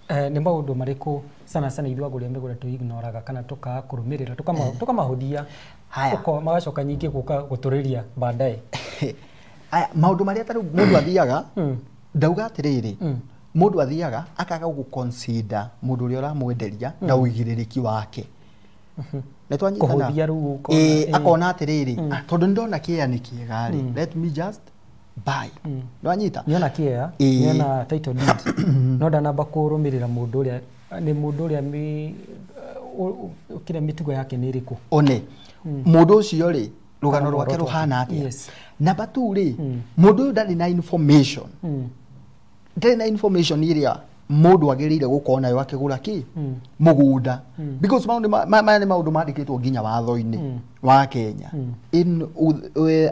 Nĩ maũndũ marĩkũ sana sana ithuĩ agũri a mĩgũnda tũignoraga kana tũkaga kũrũmĩrĩra, tũkamahũthia, magacoka nyingĩ gũka gũtũrĩria baadaye? Aya, maũndũ marĩa ta rĩu mũndũ athiaga Ndauga atĩrĩrĩ, mũndũ athiaga akaga gũconsider mũndũ ũrĩa ũramwenderia na ũigĩrĩrĩki wake. Nĩ twanyitana? Kũhũthia rĩu ũkona, Ĩĩ, akona atĩrĩrĩ, "Ah, tondũ nĩndona kĩea nĩ kĩega rĩ, let me just buy." Nĩwanyita? Nĩona kĩea, nĩona title deed, no ndanamba kũrũmĩrĩra mũndũ ũrĩa nĩ mũndũ ũrĩa kĩrĩa mĩtugo yake nĩ ĩrĩkũ. One mũndũ ũcio rĩ, rũgano Kana rwake muoroto rũhana wake. atĩa. Number two rĩ, mũndũ ũyũ ndarĩ na information, ndarĩ na information ĩrĩa mũndũ agĩrĩire gũkorwo nayo akĩgũra kĩ mũgũnda, because maũndũ maya nĩ maũndũ mandĩkĩtwo nginya watho-inĩ wa Kenya. In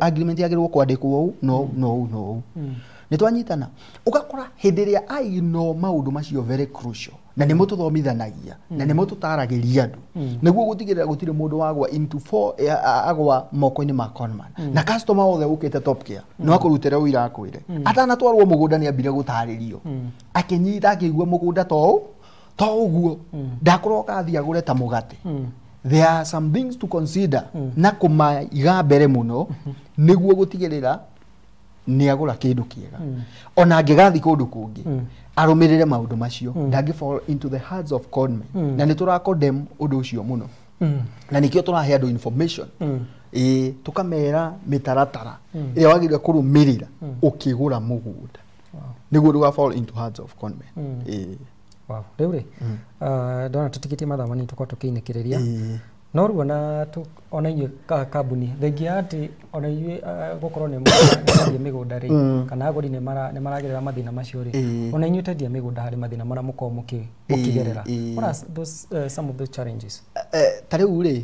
agreement yagĩrĩirwo kwandĩkwo ũũ no no ũũ no ũũ. Nĩ twanyitana? Ũgakora hĩndĩ ĩrĩa aino maũndũ macio very crucial, na nĩmo tũthomithanagia na nĩmo tũtaragĩria andũ nĩguo gũtigĩrĩra gũtirĩ mũndũ wagwa into four, agwa moko-inĩ ma conman. Na customer othe ũkĩte Top Care no akũrutĩre ũira akwĩre atanatwarwo mũgũnda nĩ ambire gũtarĩrio, akĩnyita akĩigua mũgũnda to ũũ to ũguo, ndakũroka athiĩ agũre ta mũgate. There are some things to consider na kũmaiga mbere mũno nĩguo gũtigĩrĩra nĩ agũra kĩndũ kĩega. Ona angĩgathiĩ kũndũ kũngĩ, arũmĩrĩre maũndũ macio, ndangĩ fall into the hands of conmen. Na nĩ tũra condemn ũndũ ũcio mũno, na nĩkĩo tũrahe andũ information, ĩĩ, tũkamera mĩtaratara ĩrĩa wagĩrĩire kũrũmĩrĩra ũkĩgũra mũgũnda nĩguo ndũga fall into hands of conmen. Ĩĩ. Wow. Rĩu rĩ, ndona tũtigĩtie mathaa manini tũkorwo tũkĩinĩkĩrĩria, no rĩu ona ona inyuĩ kambuni, thengia atĩ ona inyuĩ gũkorwo nĩ mũrendia mĩgũnda rĩ, kana agũri nĩ maragerera mathĩna macio rĩ, ona inyuĩ tendia mĩgũnda harĩ mathĩna marĩa mũkoragwo mũkĩgerera. What are those, some of those challenges? Ta rĩu rĩ,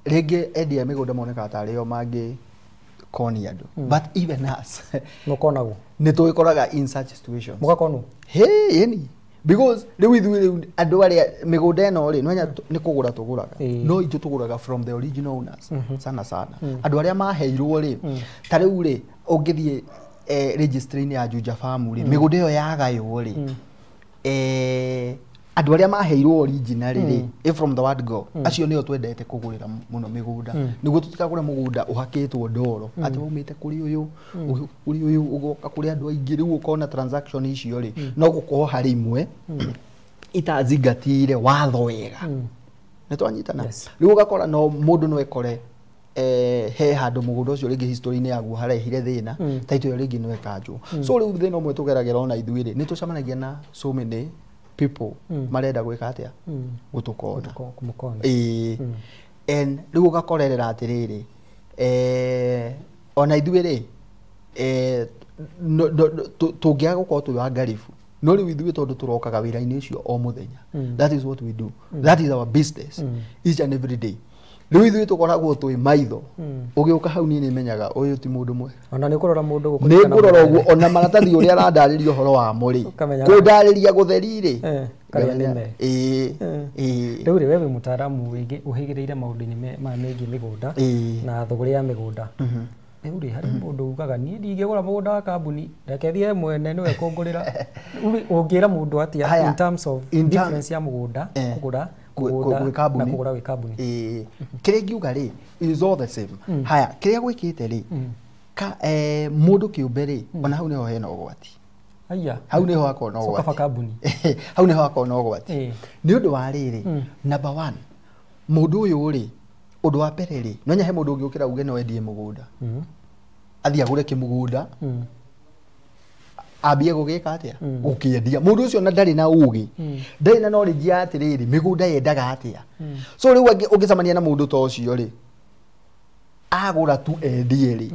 rĩngĩ endia mĩgũnda monekaga tarĩ o mangĩ konia andũ, but even us Mũkonagwo? Nĩ tũgĩkoraga in such situations. Mũgakonwo? Hey, yani because rĩu ithuĩ rĩu andũ arĩa mĩgũnda ĩno rĩ, nwenya nĩ kũgũra tũgũraga, no ithuĩ tũgũraga from the original owners sana sana, andũ arĩa maheirwo rĩ. Ta rĩu rĩ, ũngĩthiĩ registry-inĩ ya Juja Farm rĩ, mĩgũnda ĩyo yagaywo rĩ, andũ arĩa maheirwo original rĩ, from the word go, acio nĩo twendete kũgũrĩra mũno mĩgũnda, nĩguo tũtikagũre mũgũnda ũhakĩtwo ndoro atĩ waumĩte kũrĩ ũyũ, kũrĩ ũyũ, ũgoka kũrĩ andũ aingĩ. Rĩu ũkona transaction icio rĩ, no gũkorwo harĩ imwe itazingatire watho wega. Nĩ twanyitana? Yes. Rĩu ũgakora no mũndũ no ekore he handũ mũgũnda ũcio rĩngĩ history-inĩ yaguo harehire thĩna, title ĩyo rĩngĩ no ĩkanjwo. So rĩu thĩna ũmwe tũgeragĩra ona ithuĩ rĩ, nĩ tũcemanagia na so many people marenda gwĩka atĩa? Gũtũkona. Kũmũkona. Ĩĩ. And rĩu ũgakorerera atĩrĩrĩ, ona ithuĩ rĩ, tũngĩaga gũkorwo twĩ wangaribu, no rĩu ithuĩ tondũ tũrokaga wĩra-inĩ ũcio o mũthenya, that is what we do, that is our business each and every day. Rĩu ithuĩ tũkoragwo twĩ maitho. Ũgĩũka hau, niĩ nĩmenyaga ũyũ ti mũndũ mwega. Ona nĩ ũkũrora mũndũ Nĩ gũkũnyita na ngũrora mũgũnda. ũguo, ona maratathi ũrĩa arandarĩria ũhoro wamo rĩ, Ũkamenya. kũndarĩria gũtheri rĩ, Karĩa nĩ me. Ĩĩ, ĩĩ. Rĩu rĩ, we wĩ mũtaaramu ũhĩgĩrĩire maũndũ-inĩ maya megiĩ mĩgũnda na thũgũrĩ ya mĩgũnda. Rĩu rĩ, harĩ mũndũ ugaga, "Niĩ ndingĩgũra mũgũnda wa kambuni, reke thiĩ mwene nĩwe kũngũrĩra." Rĩu rĩ, ũngĩra mũndũ atĩa Haya, in terms of in difference ya mũgũnda kũgũra mũgũnda gwĩ kambuni. na kũgũra gwĩ kambuni? Ĩĩ, kĩrĩa ingiuga rĩ, it is all the same. Haya, kĩrĩa gwĩkĩte rĩ, mũndũ kĩũmbe rĩ, ona hau nĩho hena ũgwati. Aya. Hau nĩho hakoragwo na So kaba ũgwati. kambuni. Hau nĩho hakoragwo na ũgwati. Nĩ ũndũ wa rĩrĩ, number one, mũndũ ũyũ rĩ, ũndũ wa mbere rĩ, no nya he mũndũ ũngĩũkĩra uge no endie mũgũnda, athiĩ agũre kĩmũgũnda, ambie gũgĩka atĩa? Gũkĩendia. Mũndũ ũcio na ndarĩ na ũgĩ, ndarĩ na knowledge ya atĩrĩrĩ, mĩgũnda yendaga atĩa. So rĩu ũngĩcemania na mũndũ ta ũcio rĩ, agũra tu endie rĩ,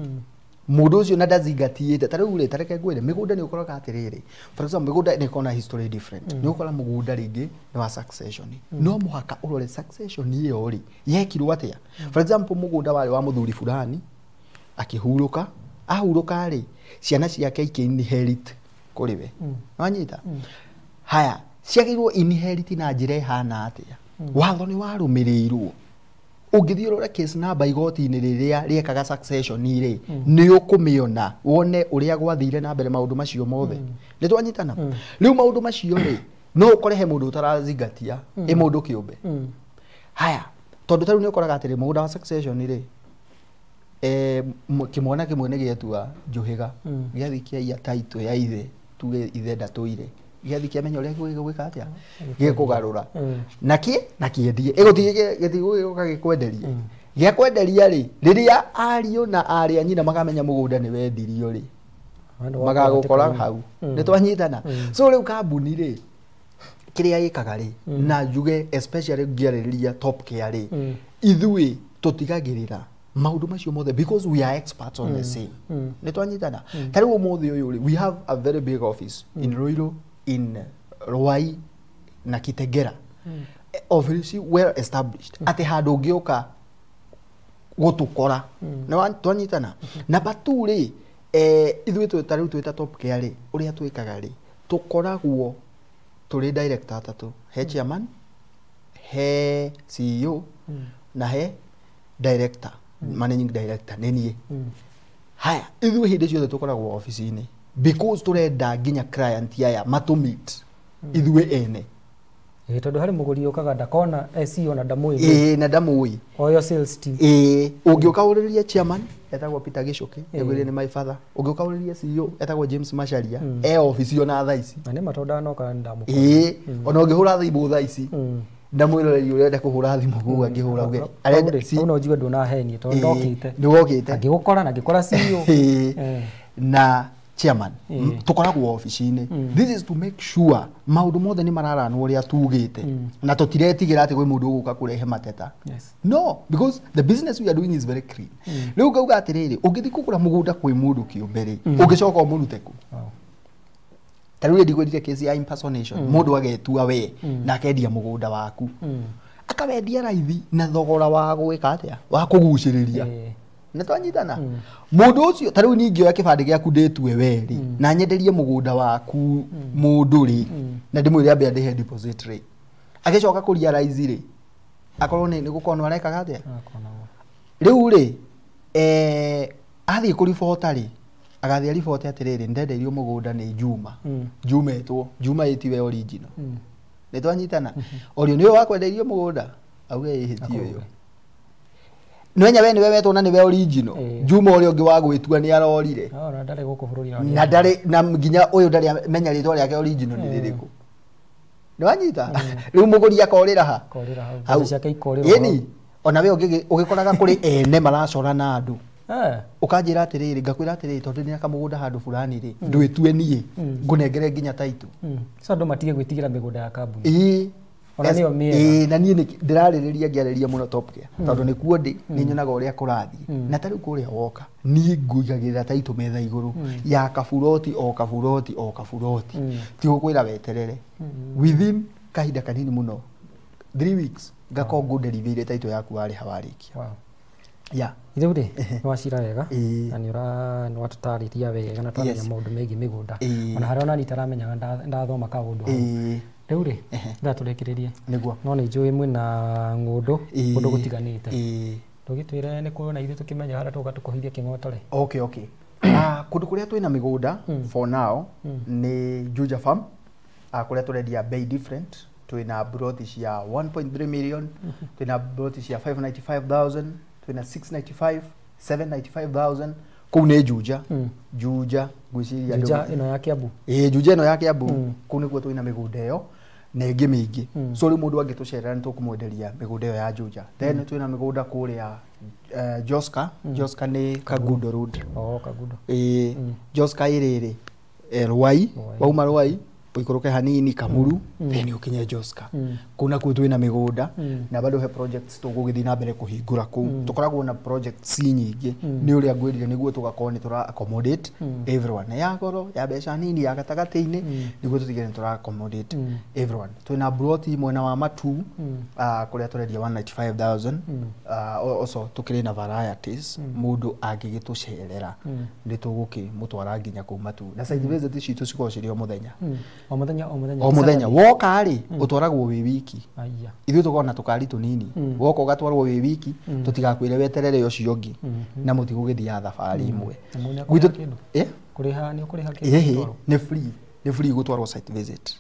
mũndũ ũcio na ndazingatiĩte. Ta rĩu rĩ, ta reke ngwĩre, mĩgũnda nĩ ũkoraga atĩrĩrĩ, for example, mĩgũnda nĩ ĩkoragwo na history different. Nĩ ũkora mũgũnda rĩngĩ nĩ wa succession. No mũhaka ũrore succession ĩyo rĩ, yekirwo atĩa. For example, mũgũnda warĩ wa mũthuri fulani, akĩhurũka. Ahurũka rĩ, ciana ciake ikĩ inherit kũrĩ we. Wanyita? Haya, ciagĩrĩirwo inherit na njĩra ĩhana atĩa? Watho nĩ warũmĩrĩirwo? Ũngĩthiĩ ũrore case number igoti-inĩ rĩrĩa rĩekaga succession rĩ, nĩ ũkũmĩona wone ũrĩa gwathire na mbere maũndũ macio mothe. Nĩ twanyitana? Rĩu maũndũ macio rĩ, no ũkore he mũndũ ũtarazingatia, ĩ mũndũ kĩũmbe. Haya, tondũ ta rĩu nĩ ũkoraga atĩrĩ, mũgũnda wa succession rĩ, Kĩmwana kĩmwe nĩ gĩetua Njũhĩga, gĩathiĩ kĩaiya title ya ithe, tuge ithe ndatũire, gĩathiĩ kĩamenya ũrĩa gĩgwĩka atĩa, gĩkũgarũra na kĩ na kĩendie, ĩgũtigĩ gĩtigũgĩũka gĩkwenderie. Gĩakwenderia rĩ, rĩrĩa ariũ na arĩ a nyina makamenya mũgũnda nĩ wendirio rĩ, magagũkora hau. Nĩ twanyitana. So rĩu kambuni rĩ, kĩrĩa ĩkaga rĩ, na njuge especially ngĩarĩrĩria Top Care rĩ, ithuĩ tũtigagĩrĩra maũndũ macio mothe because we are experts on the same. Nĩ twanyitana. Ta rĩu ũmũthĩ ũyũ rĩ, we have a very big office in Ruiru, in Ruai na Kitengela. Office well established. Atĩ handũ ũngĩũka gũtũkora. Nĩ twanyitana. Number 2 rĩ, ithuĩ ta rĩu twĩta Top Care rĩ, ũrĩa twĩkaga rĩ, tũkoragwo tũrĩ director atatũ, he chairman, he CEO na he director, managing director nĩ niĩ. Haya, ithuĩ hĩndĩ ciothe tũkoragwo ofici-inĩ because tũrenda nginya client aya matũ-meet ithuĩ ene. Tondũ harĩ mũgũri ũkaga ndakona CEO na ndamũĩ. Ĩĩ, na ndamũĩ. Oyo sales team. Ĩĩ, ũngĩũka ũrĩrie chairman etagwo Peter Gichuki, nĩgwĩrĩ nĩ my father. Ũngĩũka ũrĩrie CEO etagwo James Macharia, e ofici ona thaa ici. Na nĩ ma tondũ ndanoka ndamũkora. Ĩĩ, ona ũngĩhũra thimũ thaa ici, ndamwĩroreria ũrenda kũhũra thimũ kũu angĩhũra uge arenda si no njigue ndũnahenie tondũ ndokĩte. Nĩ wokĩte. Angĩgũkora na angĩkora CEO. Na chairman tũkoragwo ofici-inĩ. This is to make sure maũndũ mothe nĩ mararanwo ũrĩa tugĩte, na tũtiretigĩra atĩ kwĩ mũndũ ũgũka kũrehe mateta. No, because the business we are doing is very clean. Rĩu ngauga atĩrĩrĩ, ũngĩthiĩ kũgũra mũgũnda kwĩ mũndũ kĩũmbe rĩ, ũngĩcoka ũmũrute kũ? Ta rĩu ndikwĩrire case ya impersonation, mũndũ agetua we na akendia mũgũnda waku, akawendia raithi na thogora wa gwĩka atĩa, wa kũgucĩrĩria. Nĩ twanyitana. Mũndũ ũcio ta rĩu niĩ ingĩoya kĩbandĩ gĩaku ndĩtue we rĩ, na nyenderie mũgũnda waku mũndũ rĩ, na ndĩmwĩre ambe andĩhe deposit rĩ, agĩcoka kũ realize rĩ, akorwo nĩ gũkonwo arekaga atĩa. Rĩu rĩ, athiĩ kũribota rĩ, agathiĩ aribote atĩrĩrĩ, ndendeirio mũgũnda nĩ Juma. Juma etwo, Juma ĩtiwe original. Nĩ twanyitana. Orio nĩwe wakwendeirio mũgũnda, auge ĩhĩ ti ũyũ. Nwenya we niwe wetwo na niwe original. Juma ũrĩa ũngĩ wa gwĩtua nĩ arorire. Na ndarĩ gũkũ bũrũri-inĩ. Na ndarĩ na nginya ũyũ ndarĩ amenya rĩtwa rĩake original nĩ rĩrĩkũ. Nĩ wanyita? Rĩu mũgũri akorĩra ha? Akorĩra hau. Mbeca ciake ikorĩra. Ĩni, ona we ũgĩkoraga kũrĩ ene maracora na andũ. Ũkanjĩra atĩrĩrĩ, ngakwĩra atĩrĩrĩ, tondũ ndĩna kamũgũnda handũ fulani rĩ, ndwĩtue niĩ, ngũnengere nginya title. So andũ matige gwĩtigĩra mĩgũnda ya kambuni. Ĩĩ. Ona nĩyo mĩega. Ĩĩ, na niĩ ndĩrarĩrĩria ngĩarĩria mũno Top Care, tondũ nĩkuo ndĩ, nĩ nyonaga ũrĩa kũrathiĩ. Na ta rĩu kũrĩa woka, niĩ ngũigagĩrĩra title metha igũrũ ya kaburoti o kaburoti o kaburoti. Ti gũkwĩra weterere. Within kahinda kanini mũno, 3 weeks, ngakorwo ngũnderivĩire title yaku warĩha warĩkia. Yeah. Rĩu rĩ, nĩ wacira wega, na nĩ watũtarĩria wega na twamenya maũndũ megiĩ mĩgũnda. Ona harĩa ona niĩ itaramenyaga ndathoma kaũndũ hau. Rĩu rĩ, ndatũrĩkĩrĩrie. Nĩguo. No nĩ njũĩ mwĩna ng'ũndũ, kũndũ gũtiganĩte. Ndũgĩtwĩre nĩ kũ na ithuĩ tũkĩmenya harĩa tũgũka tũkũhithie kĩng'oto rĩ. Okay, okay. Kũndũ kũrĩa twĩna mĩgũnda for now nĩ Juja Farm, kũrĩa tũrendia bei different. Twĩna broti cia 1.3 million, twĩna broti cia 595,000, twĩna 695, 795,000. Kũu nĩ Juja. Juja ngwĩciria Juja ĩno ya Kiambu. Ĩĩ, Juja ĩno ya Kiambu. Kũu nĩkuo twĩna mĩgũnda ĩyo na ĩngĩ mĩingĩ. So rĩu mũndũ angĩtũcerera nĩ tũkũmwenderia mĩgũnda ĩyo ya Juja. Then twĩna mĩgũnda kũrĩa Joska. Joska nĩ Kangundo Road. Oh, Kangundo. Ĩĩ, Joska ĩrĩ rĩ, Ruai, wauma Ruai ũikũrũke hanini Kamuru, then ũkinye Joska. Kũu nakuo twĩna mĩgũnda na bado he projects tũgũgĩthiĩ na mbere kũhingũra kũu. Tũkoragwo na projects nyingĩ, nĩ ũrĩa ngwĩrire nĩguo tũgakorwo nĩ tũra accommodate everyone. Ya goro, ya mbeca nini, ya gatagatĩ-inĩ, nĩguo tũtigĩrĩre nĩ tũra accommodate everyone. Twĩna broti mwena wa Matu, kũrĩa tũrendia 195,000. Also tũkĩrĩ na varieties, mũndũ angĩgĩtũcerera nĩ tũgũkĩmũtwara nginya kũu Matu. Na site visit citũ cikoragwo cirĩ o mũthenya. O mũthenya, o mũthenya. O mũthenya. Woka rĩ, ũtwaragwo wĩ wiki. Ithuĩ tũkoragwo na tũkari tũnini. Woka ũgatwarwo wĩ wiki, tũtigakwĩre weterere ũcio ũngĩ, na mũtigũgĩthiaga thabarĩ ĩmwe. Gwitũ kũrĩha nĩ ũkũrĩha kĩndũ? Nĩ free. Nĩ free gũtwarwo site visit.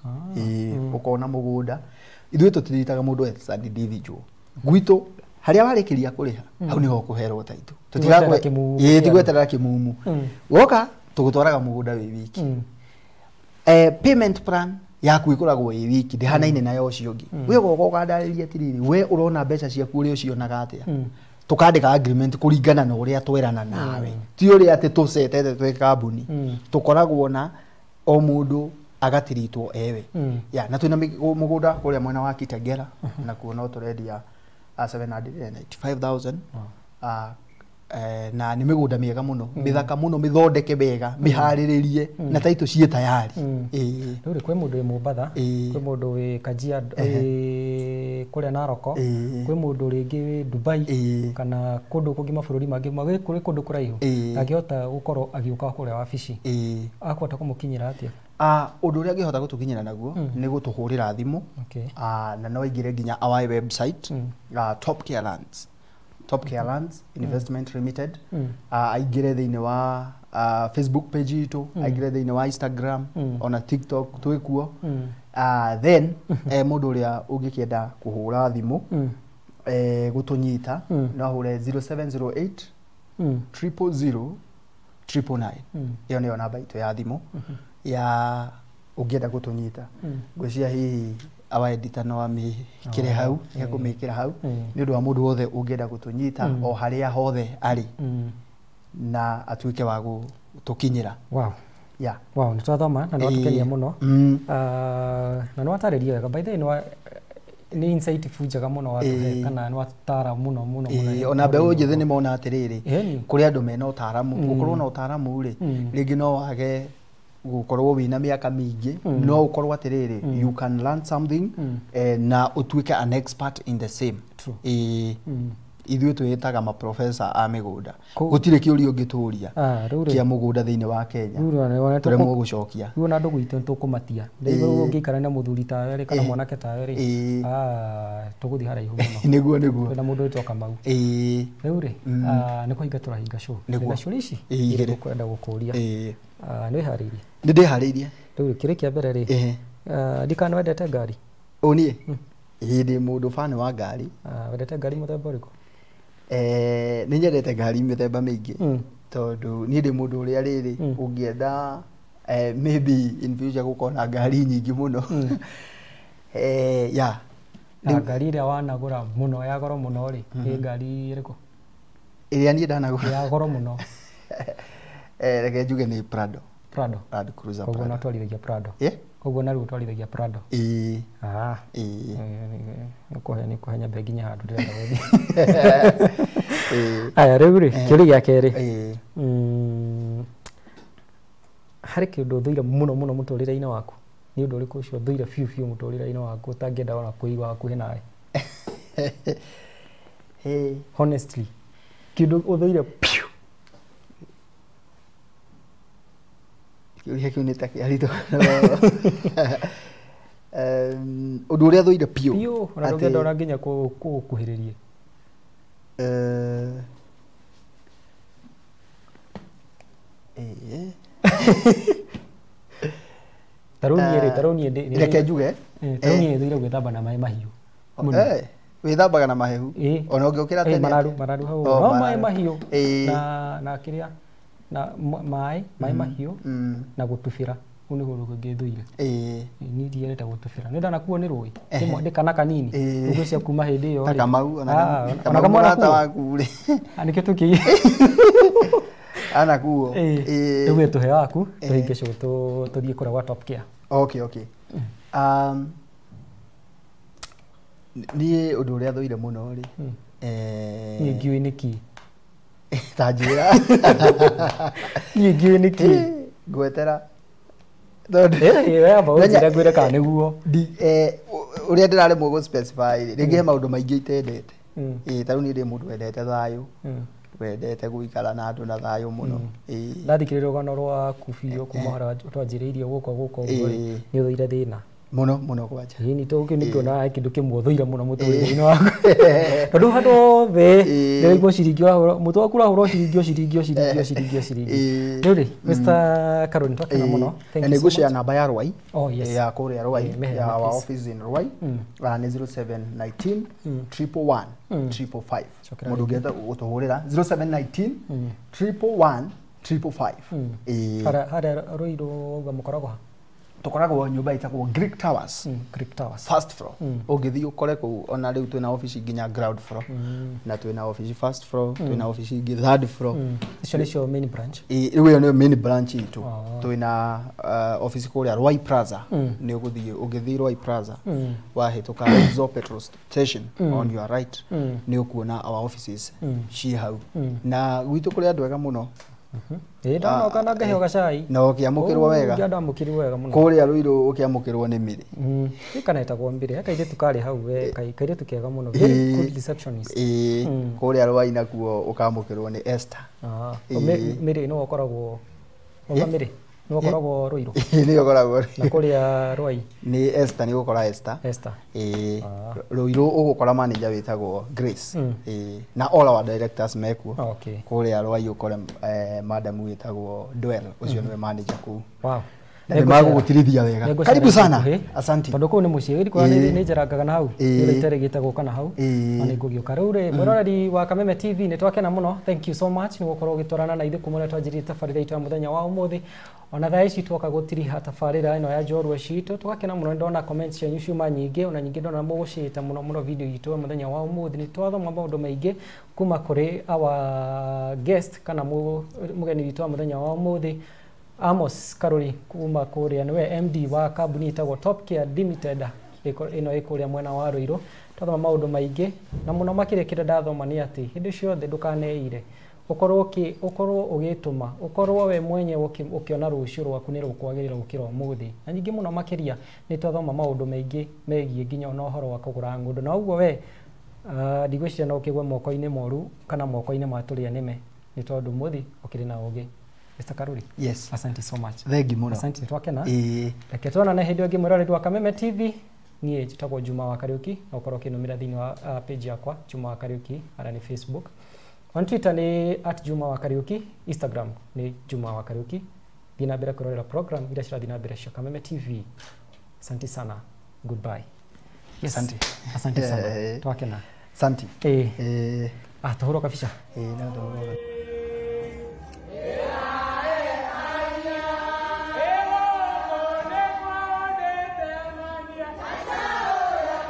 Ũkona mũgũnda. Ithuĩ tũtiritaga mũndũ as an individual. Gwitũ Harĩa warĩkĩria kũrĩha hau nĩho ũkũherwo taitũ. Tigweterera kĩmumu. Ĩĩ, tigweterera kĩmumu. Woka tũgũtwaraga mũgũnda wĩ wiki. Payment plan yaku ĩkoragwo ĩ wiki, ndĩhanaine na ya ũcio ũngĩ. We ũgoka ũkandarĩria atĩrĩrĩ, we ũrona mbeca ciaku ũrĩa ũcionaga atĩa. Tũkandĩka agreement kũringana na ũrĩa twerana nawe, ti ũrĩa atĩ tũcetete twĩ kambuni. Tũkoragwo na o mũndũ agatiritwo ewe. Ya, na twĩna mũgũnda kũrĩa mwena wa Kitengela, nakuo no tũrendia 795,000. Na nĩ mĩgũnda mĩega mũno, mĩthaka mũno, mĩthondeke wega, mĩharĩrĩrie, na taitũ ciĩ tayari. Ĩĩ. Rĩu rĩ, kwĩ mũndũ wĩ Mombatha, kwĩ mũndũ wĩ Kajiado, wĩ kũrĩa Narok, kwĩ mũndũ rĩngĩ wĩ Dubai, kana kũndũ kũngĩ mabũrũri mangĩ, kũrĩ kũndũ kũraihu, angĩhota gũkorwo agĩũka kũrĩa wabici, akũhota kũmũkinyĩra atĩa? Ũndũ ũrĩa angĩhota gũtũkinyĩra naguo nĩ gũtũhũrĩra thimũ. Na no aingĩre nginya our website, Top Care Lands, Top Care Lands Investment Limited. Aingĩre thĩinĩ wa Facebook page itũ, aingĩre thĩinĩ wa Instagram, ona TikTok twĩkuo. Then mũndũ ũrĩa ũngĩkĩenda kũhũra thimũ gũtũnyita, no ahũre 0708 000 999. Ĩyo nĩyo namba itũ ya thimũ ya ũngĩenda gũtũnyita. Ngwĩciria hihi our editor no amĩkĩre hau, ekũmĩkĩra hau nĩ ũndũ wa mũndũ wothe ũngĩenda gũtũnyita o harĩa hothe arĩ, na atuĩke wa gũtũkinyĩra. Yeah. Wow, nĩ twathoma na nĩ watukenia mũno. Na nĩ watarĩria wega. By the way, nĩ insightful njega mũno watũhe, kana nĩ watara mũno mũno mũno. Ona mbeũ njĩthĩ nĩ mona atĩrĩrĩ, kũrĩ andũ mena ũtaaramu. Gũkorwo na ũtaaramu rĩ, rĩngĩ no wage gũkorwo wĩna mĩaka mĩingĩ, no ũkorwo atĩrĩrĩ, you can learn something, na ũtuĩke an expert in the same. Ithuĩ twĩtaga maprofesa a mĩgũnda. Gũtirĩ kĩũria ũngĩtũria kĩa mũgũnda thĩinĩ wa Kenya tũremwo gũcokia. Rĩu ona andũ gwitũ nĩtũkũmatia. Rĩu ũngĩikara na mũthuri tawe rĩ, kana mwanake tawe rĩ, tũgũthiĩ haraihu mũno. Nĩguo nĩguo. Kwĩna mũndũ wĩtwo Kamau. Rĩu rĩ, nĩ kũhinga tũrahinga show. Nĩguo. Na ciũria ici igĩrĩ ngũkwenda gũkũria. Nĩ wĩharĩirie? Nĩ ndĩharĩirie. Rĩu kĩrĩ kĩa mbere rĩ, ndikana wendete ngari? Ũ niĩ? Ĩĩ, ndĩ mũndũ fan wa ngari. Wendete ngari mũthemba ũrĩkũ? Nĩ nyendete ngari mĩthemba mĩingĩ, tondũ niĩ ndĩ mũndũ ũrĩa rĩrĩ ũngĩenda maybe in future gũkorwo na ngari nyingĩ mũno. Yeah. Na ngari ĩrĩa wanagũra mũno ya goro mũno rĩ, nĩ ngari ĩrĩkũ? Ĩrĩa niĩ ndanagũra ya goro mũno. Reke njuge nĩ Prado. Prado. Land Cruiser. Koguo no twarithagia Prado. Koguo na rĩu twarithagia Prado. Ĩĩ. Ĩĩ. Nĩ nyambe nginya handũ ndĩrenda gũthiĩ. Aya, rĩu rĩ, kĩũria gĩa kerĩ. Harĩ kĩũndũ ũthũire mũno mũno mũtũrĩre-inĩ waku? Nĩ ũndũ ũrĩkũ ũcio ũthũire biũ biũ mũtũrĩre-inĩ waku ũtangĩenda ona kũigua hakuhĩ nawe? Honestly, kĩũndũ ũthũire biũ. Kĩũria kĩu nĩ ta kĩaritũ. Ũndũ ũrĩa thũire biũ. Biũ, ona ndũngĩenda ona nginya kũgũkuhĩrĩria. Ta rĩu niĩ rĩ, ta rĩu niĩ ndĩ- Reke njuge. Ta rĩu niĩ thũire gwĩthamba na maĩ mahiũ. Wĩthambaga na mahehu? Ona ũngĩũkĩra tene? Mararu hau. No maĩ mahiũ. Na kĩrĩa, na maĩ mahiũ na gũtubĩra. Kũu nĩguo rũngĩ thũire. Niĩ ndiendete gũtubĩra. Nĩ ndanakuo nĩ rũĩ. Ndĩ kana kanini. Ngwĩciria kuma hĩndĩ ĩyo Ta rĩ. Kamau, ona Ona Kamau mũrata anakuo. waku rĩ. Nĩkĩo tũkĩ- Anakuo. Rĩu tũhe waku, tũhinge show, tũthiĩ kũrĩa gwa Top Care. Okay, okay. Niĩ ũndũ ũrĩa thũire mũno rĩ. Niĩ ngiũĩ nĩkĩ? Ta njĩra. Niĩ ngiũĩ nĩkĩ? Ngwetera. We amba ũnjĩre ngwĩre kana nĩguo. Ũrĩa ndĩraremwo gũ specify rĩ, rĩngĩ he maũndũ maingĩ itendete. Ta rĩu niĩ ndĩ mũndũ wendete thayũ. Wendete gũikara na andũ na thayũ mũno. Ndathikĩrĩria rũgano rwaku biũ kuma harĩa twanjĩrĩirie gũka gũka ũguo rĩ, nĩ ũthũire thĩna. Muno muno kwanja. Ĩĩ nĩ tondũ kĩu nĩkĩona kĩndũ kĩmwe ũthũire mũno mũtũrĩre-inĩ waku. Tondũ handũ hothe ndĩraigua ciringi ũrahũra mũtwe waku ũrahũra ciringi o ciringi o ciringi o ciringi o ciringi. Rĩu rĩ Mr. Karuri nĩtwakena mũno. Thank Na you so nĩngũshare much. namba ya Ruai. Oh, yes. Ya kũrĩa Ruai Mĩheane, ya our please. office in Ruai. Nĩ 0719 111 555. Cokera Mũndũ ũngĩenda gũtũhũrĩra 0719 111 555. Ĩĩ. Harĩa Ruiru wauga mũkoragwo ha? Tũkoragwo nyũmba ĩtagwo Greek Towers. Greek Towers. First floor. Ũngĩthiĩ ũkore kũu ona rĩu twĩna ofici nginya ground floor. Na twĩna ofici first floor, twĩna ofici ingĩ third floor. Icio nĩcio main branch. Ĩĩ, rĩu ĩyo nĩyo main branch itũ. Oh. Twĩna ofici kũrĩa Ruai Plaza. Nĩ ũgũthiĩ ũngĩthiĩ Ruai Plaza wahĩtũka Exo petrol station on your right nĩ ũkuona our offices ciĩ hau. Na gwitũ kũrĩ andũ ega mũno. Ĩĩ ndanoka na ngaheo gacai. Na ũkĩamũkĩrwo wega. Ndamũkĩrwo wega mũno. Kũrĩa Ruiru ũkĩamũkĩrwo nĩ Mĩrĩ. Kana ĩtagwo Mbĩrĩ. He kairĩtu karĩ hau we kairĩtu kega mũno. Very good receptionist. Ĩĩ, kũrĩa Ruai nakuo ũkamũkĩrwo nĩ Esther. Mĩrĩ nĩwe ũkoragwo wauga Mĩrĩ nĩwe ũkoragwo Ruiru. Nĩwe ũkoragwo Na kũrĩa Ruai nĩ Esther, nĩ ũgũkora Esther. Esther. Ĩĩ, Ruiru ũgũkora manager wĩtagwo Grace. Ĩĩ, na all our directors mekuo. Okay. Kũrĩa Ruai ũkore madam wĩtagwo Dwell, ũcio nĩwe manager kũu. Wow. Na nĩ magũgũtirithia wega. Karibu sana. Asante. Tondũ kũu nĩ mũciĩ gĩrĩ nĩ njerangaga na hau. Nĩ rĩtarĩ gĩtagwo kana hau. Ĩĩ. Na nĩ ngũgĩũka. Rĩu rĩ mwĩroreri wa Kameme TV nĩ twakena mũno. Thank you so much nĩ gũkorwo ũgĩtwarana na ithuĩ kuma ũrĩa twanjĩrĩirie tabarĩra itũ ya mũthenya wa ũmũthĩ. Ona thaa ici twoka gũtiriha tabarĩra ĩno ya njorua citũ tũgakena mũno. Ndona comments cianyu ciuma nyingĩ, ona nyingĩ ndona mũgũcĩta mũno mũno video itũ ya mũthenya wa ũmũthĩ. Nĩ twathoma maũndũ maingĩ kuma kũrĩ our guest kana mũgeni witũ wa mũthenya wa ũmũthĩ Amos Karuri kuma kũrĩa nĩwe MD wa kambuni ĩtagwo Top Care Limited ĩno ĩ kũrĩa mwena wa Ruiru. Twathoma maũndũ maingĩ na mũno makĩria kĩrĩa ndathoma nĩ atĩ hĩndĩ ciothe ndũkaneire ũkorwo ũgĩtũma ũkorwo we mwenyewe ũkĩona rũciũ rwaku nĩ rũkwagĩrĩra gũkĩra ũmũthĩ. Na nyingĩ mũno makĩria nĩ twathoma maũndũ maingĩ megiĩ nginya ona ũhoro wa kũgũra ng'ũndũ. Na ũguo we ndigwĩciria no ũkĩgwe moko-inĩ moru kana moko-inĩ ma tũrĩa nĩme nĩ tondũ ũmũthĩ ũkĩrĩ na ũgĩ. Mr. Karuri. Yes. Asante so much. Thank you mũno. Asante twakena. Ĩĩ. Reke tuonane hĩndĩ ĩngĩ mwĩroreri wa Kameme TV. Niĩ njĩtagwo Juma wa Kariuki na ũkorwo ũkĩnũmĩra thĩinĩ wa page yakwa Juma wa Kariuki harĩa nĩ Facebook. On Twitter nĩ @Juma wa Kariuki, Instagram nĩ Juma wa Kariuki. Thiĩ na mbere kwĩrorera program iria cirathiĩ na mbere cia Kameme TV. Asante sana. Goodbye. Yes. Asante. Asante sana. Twakena. Asante. Ĩĩ. Tũhũrwo kabica. Ĩĩ, no tũhũrwo.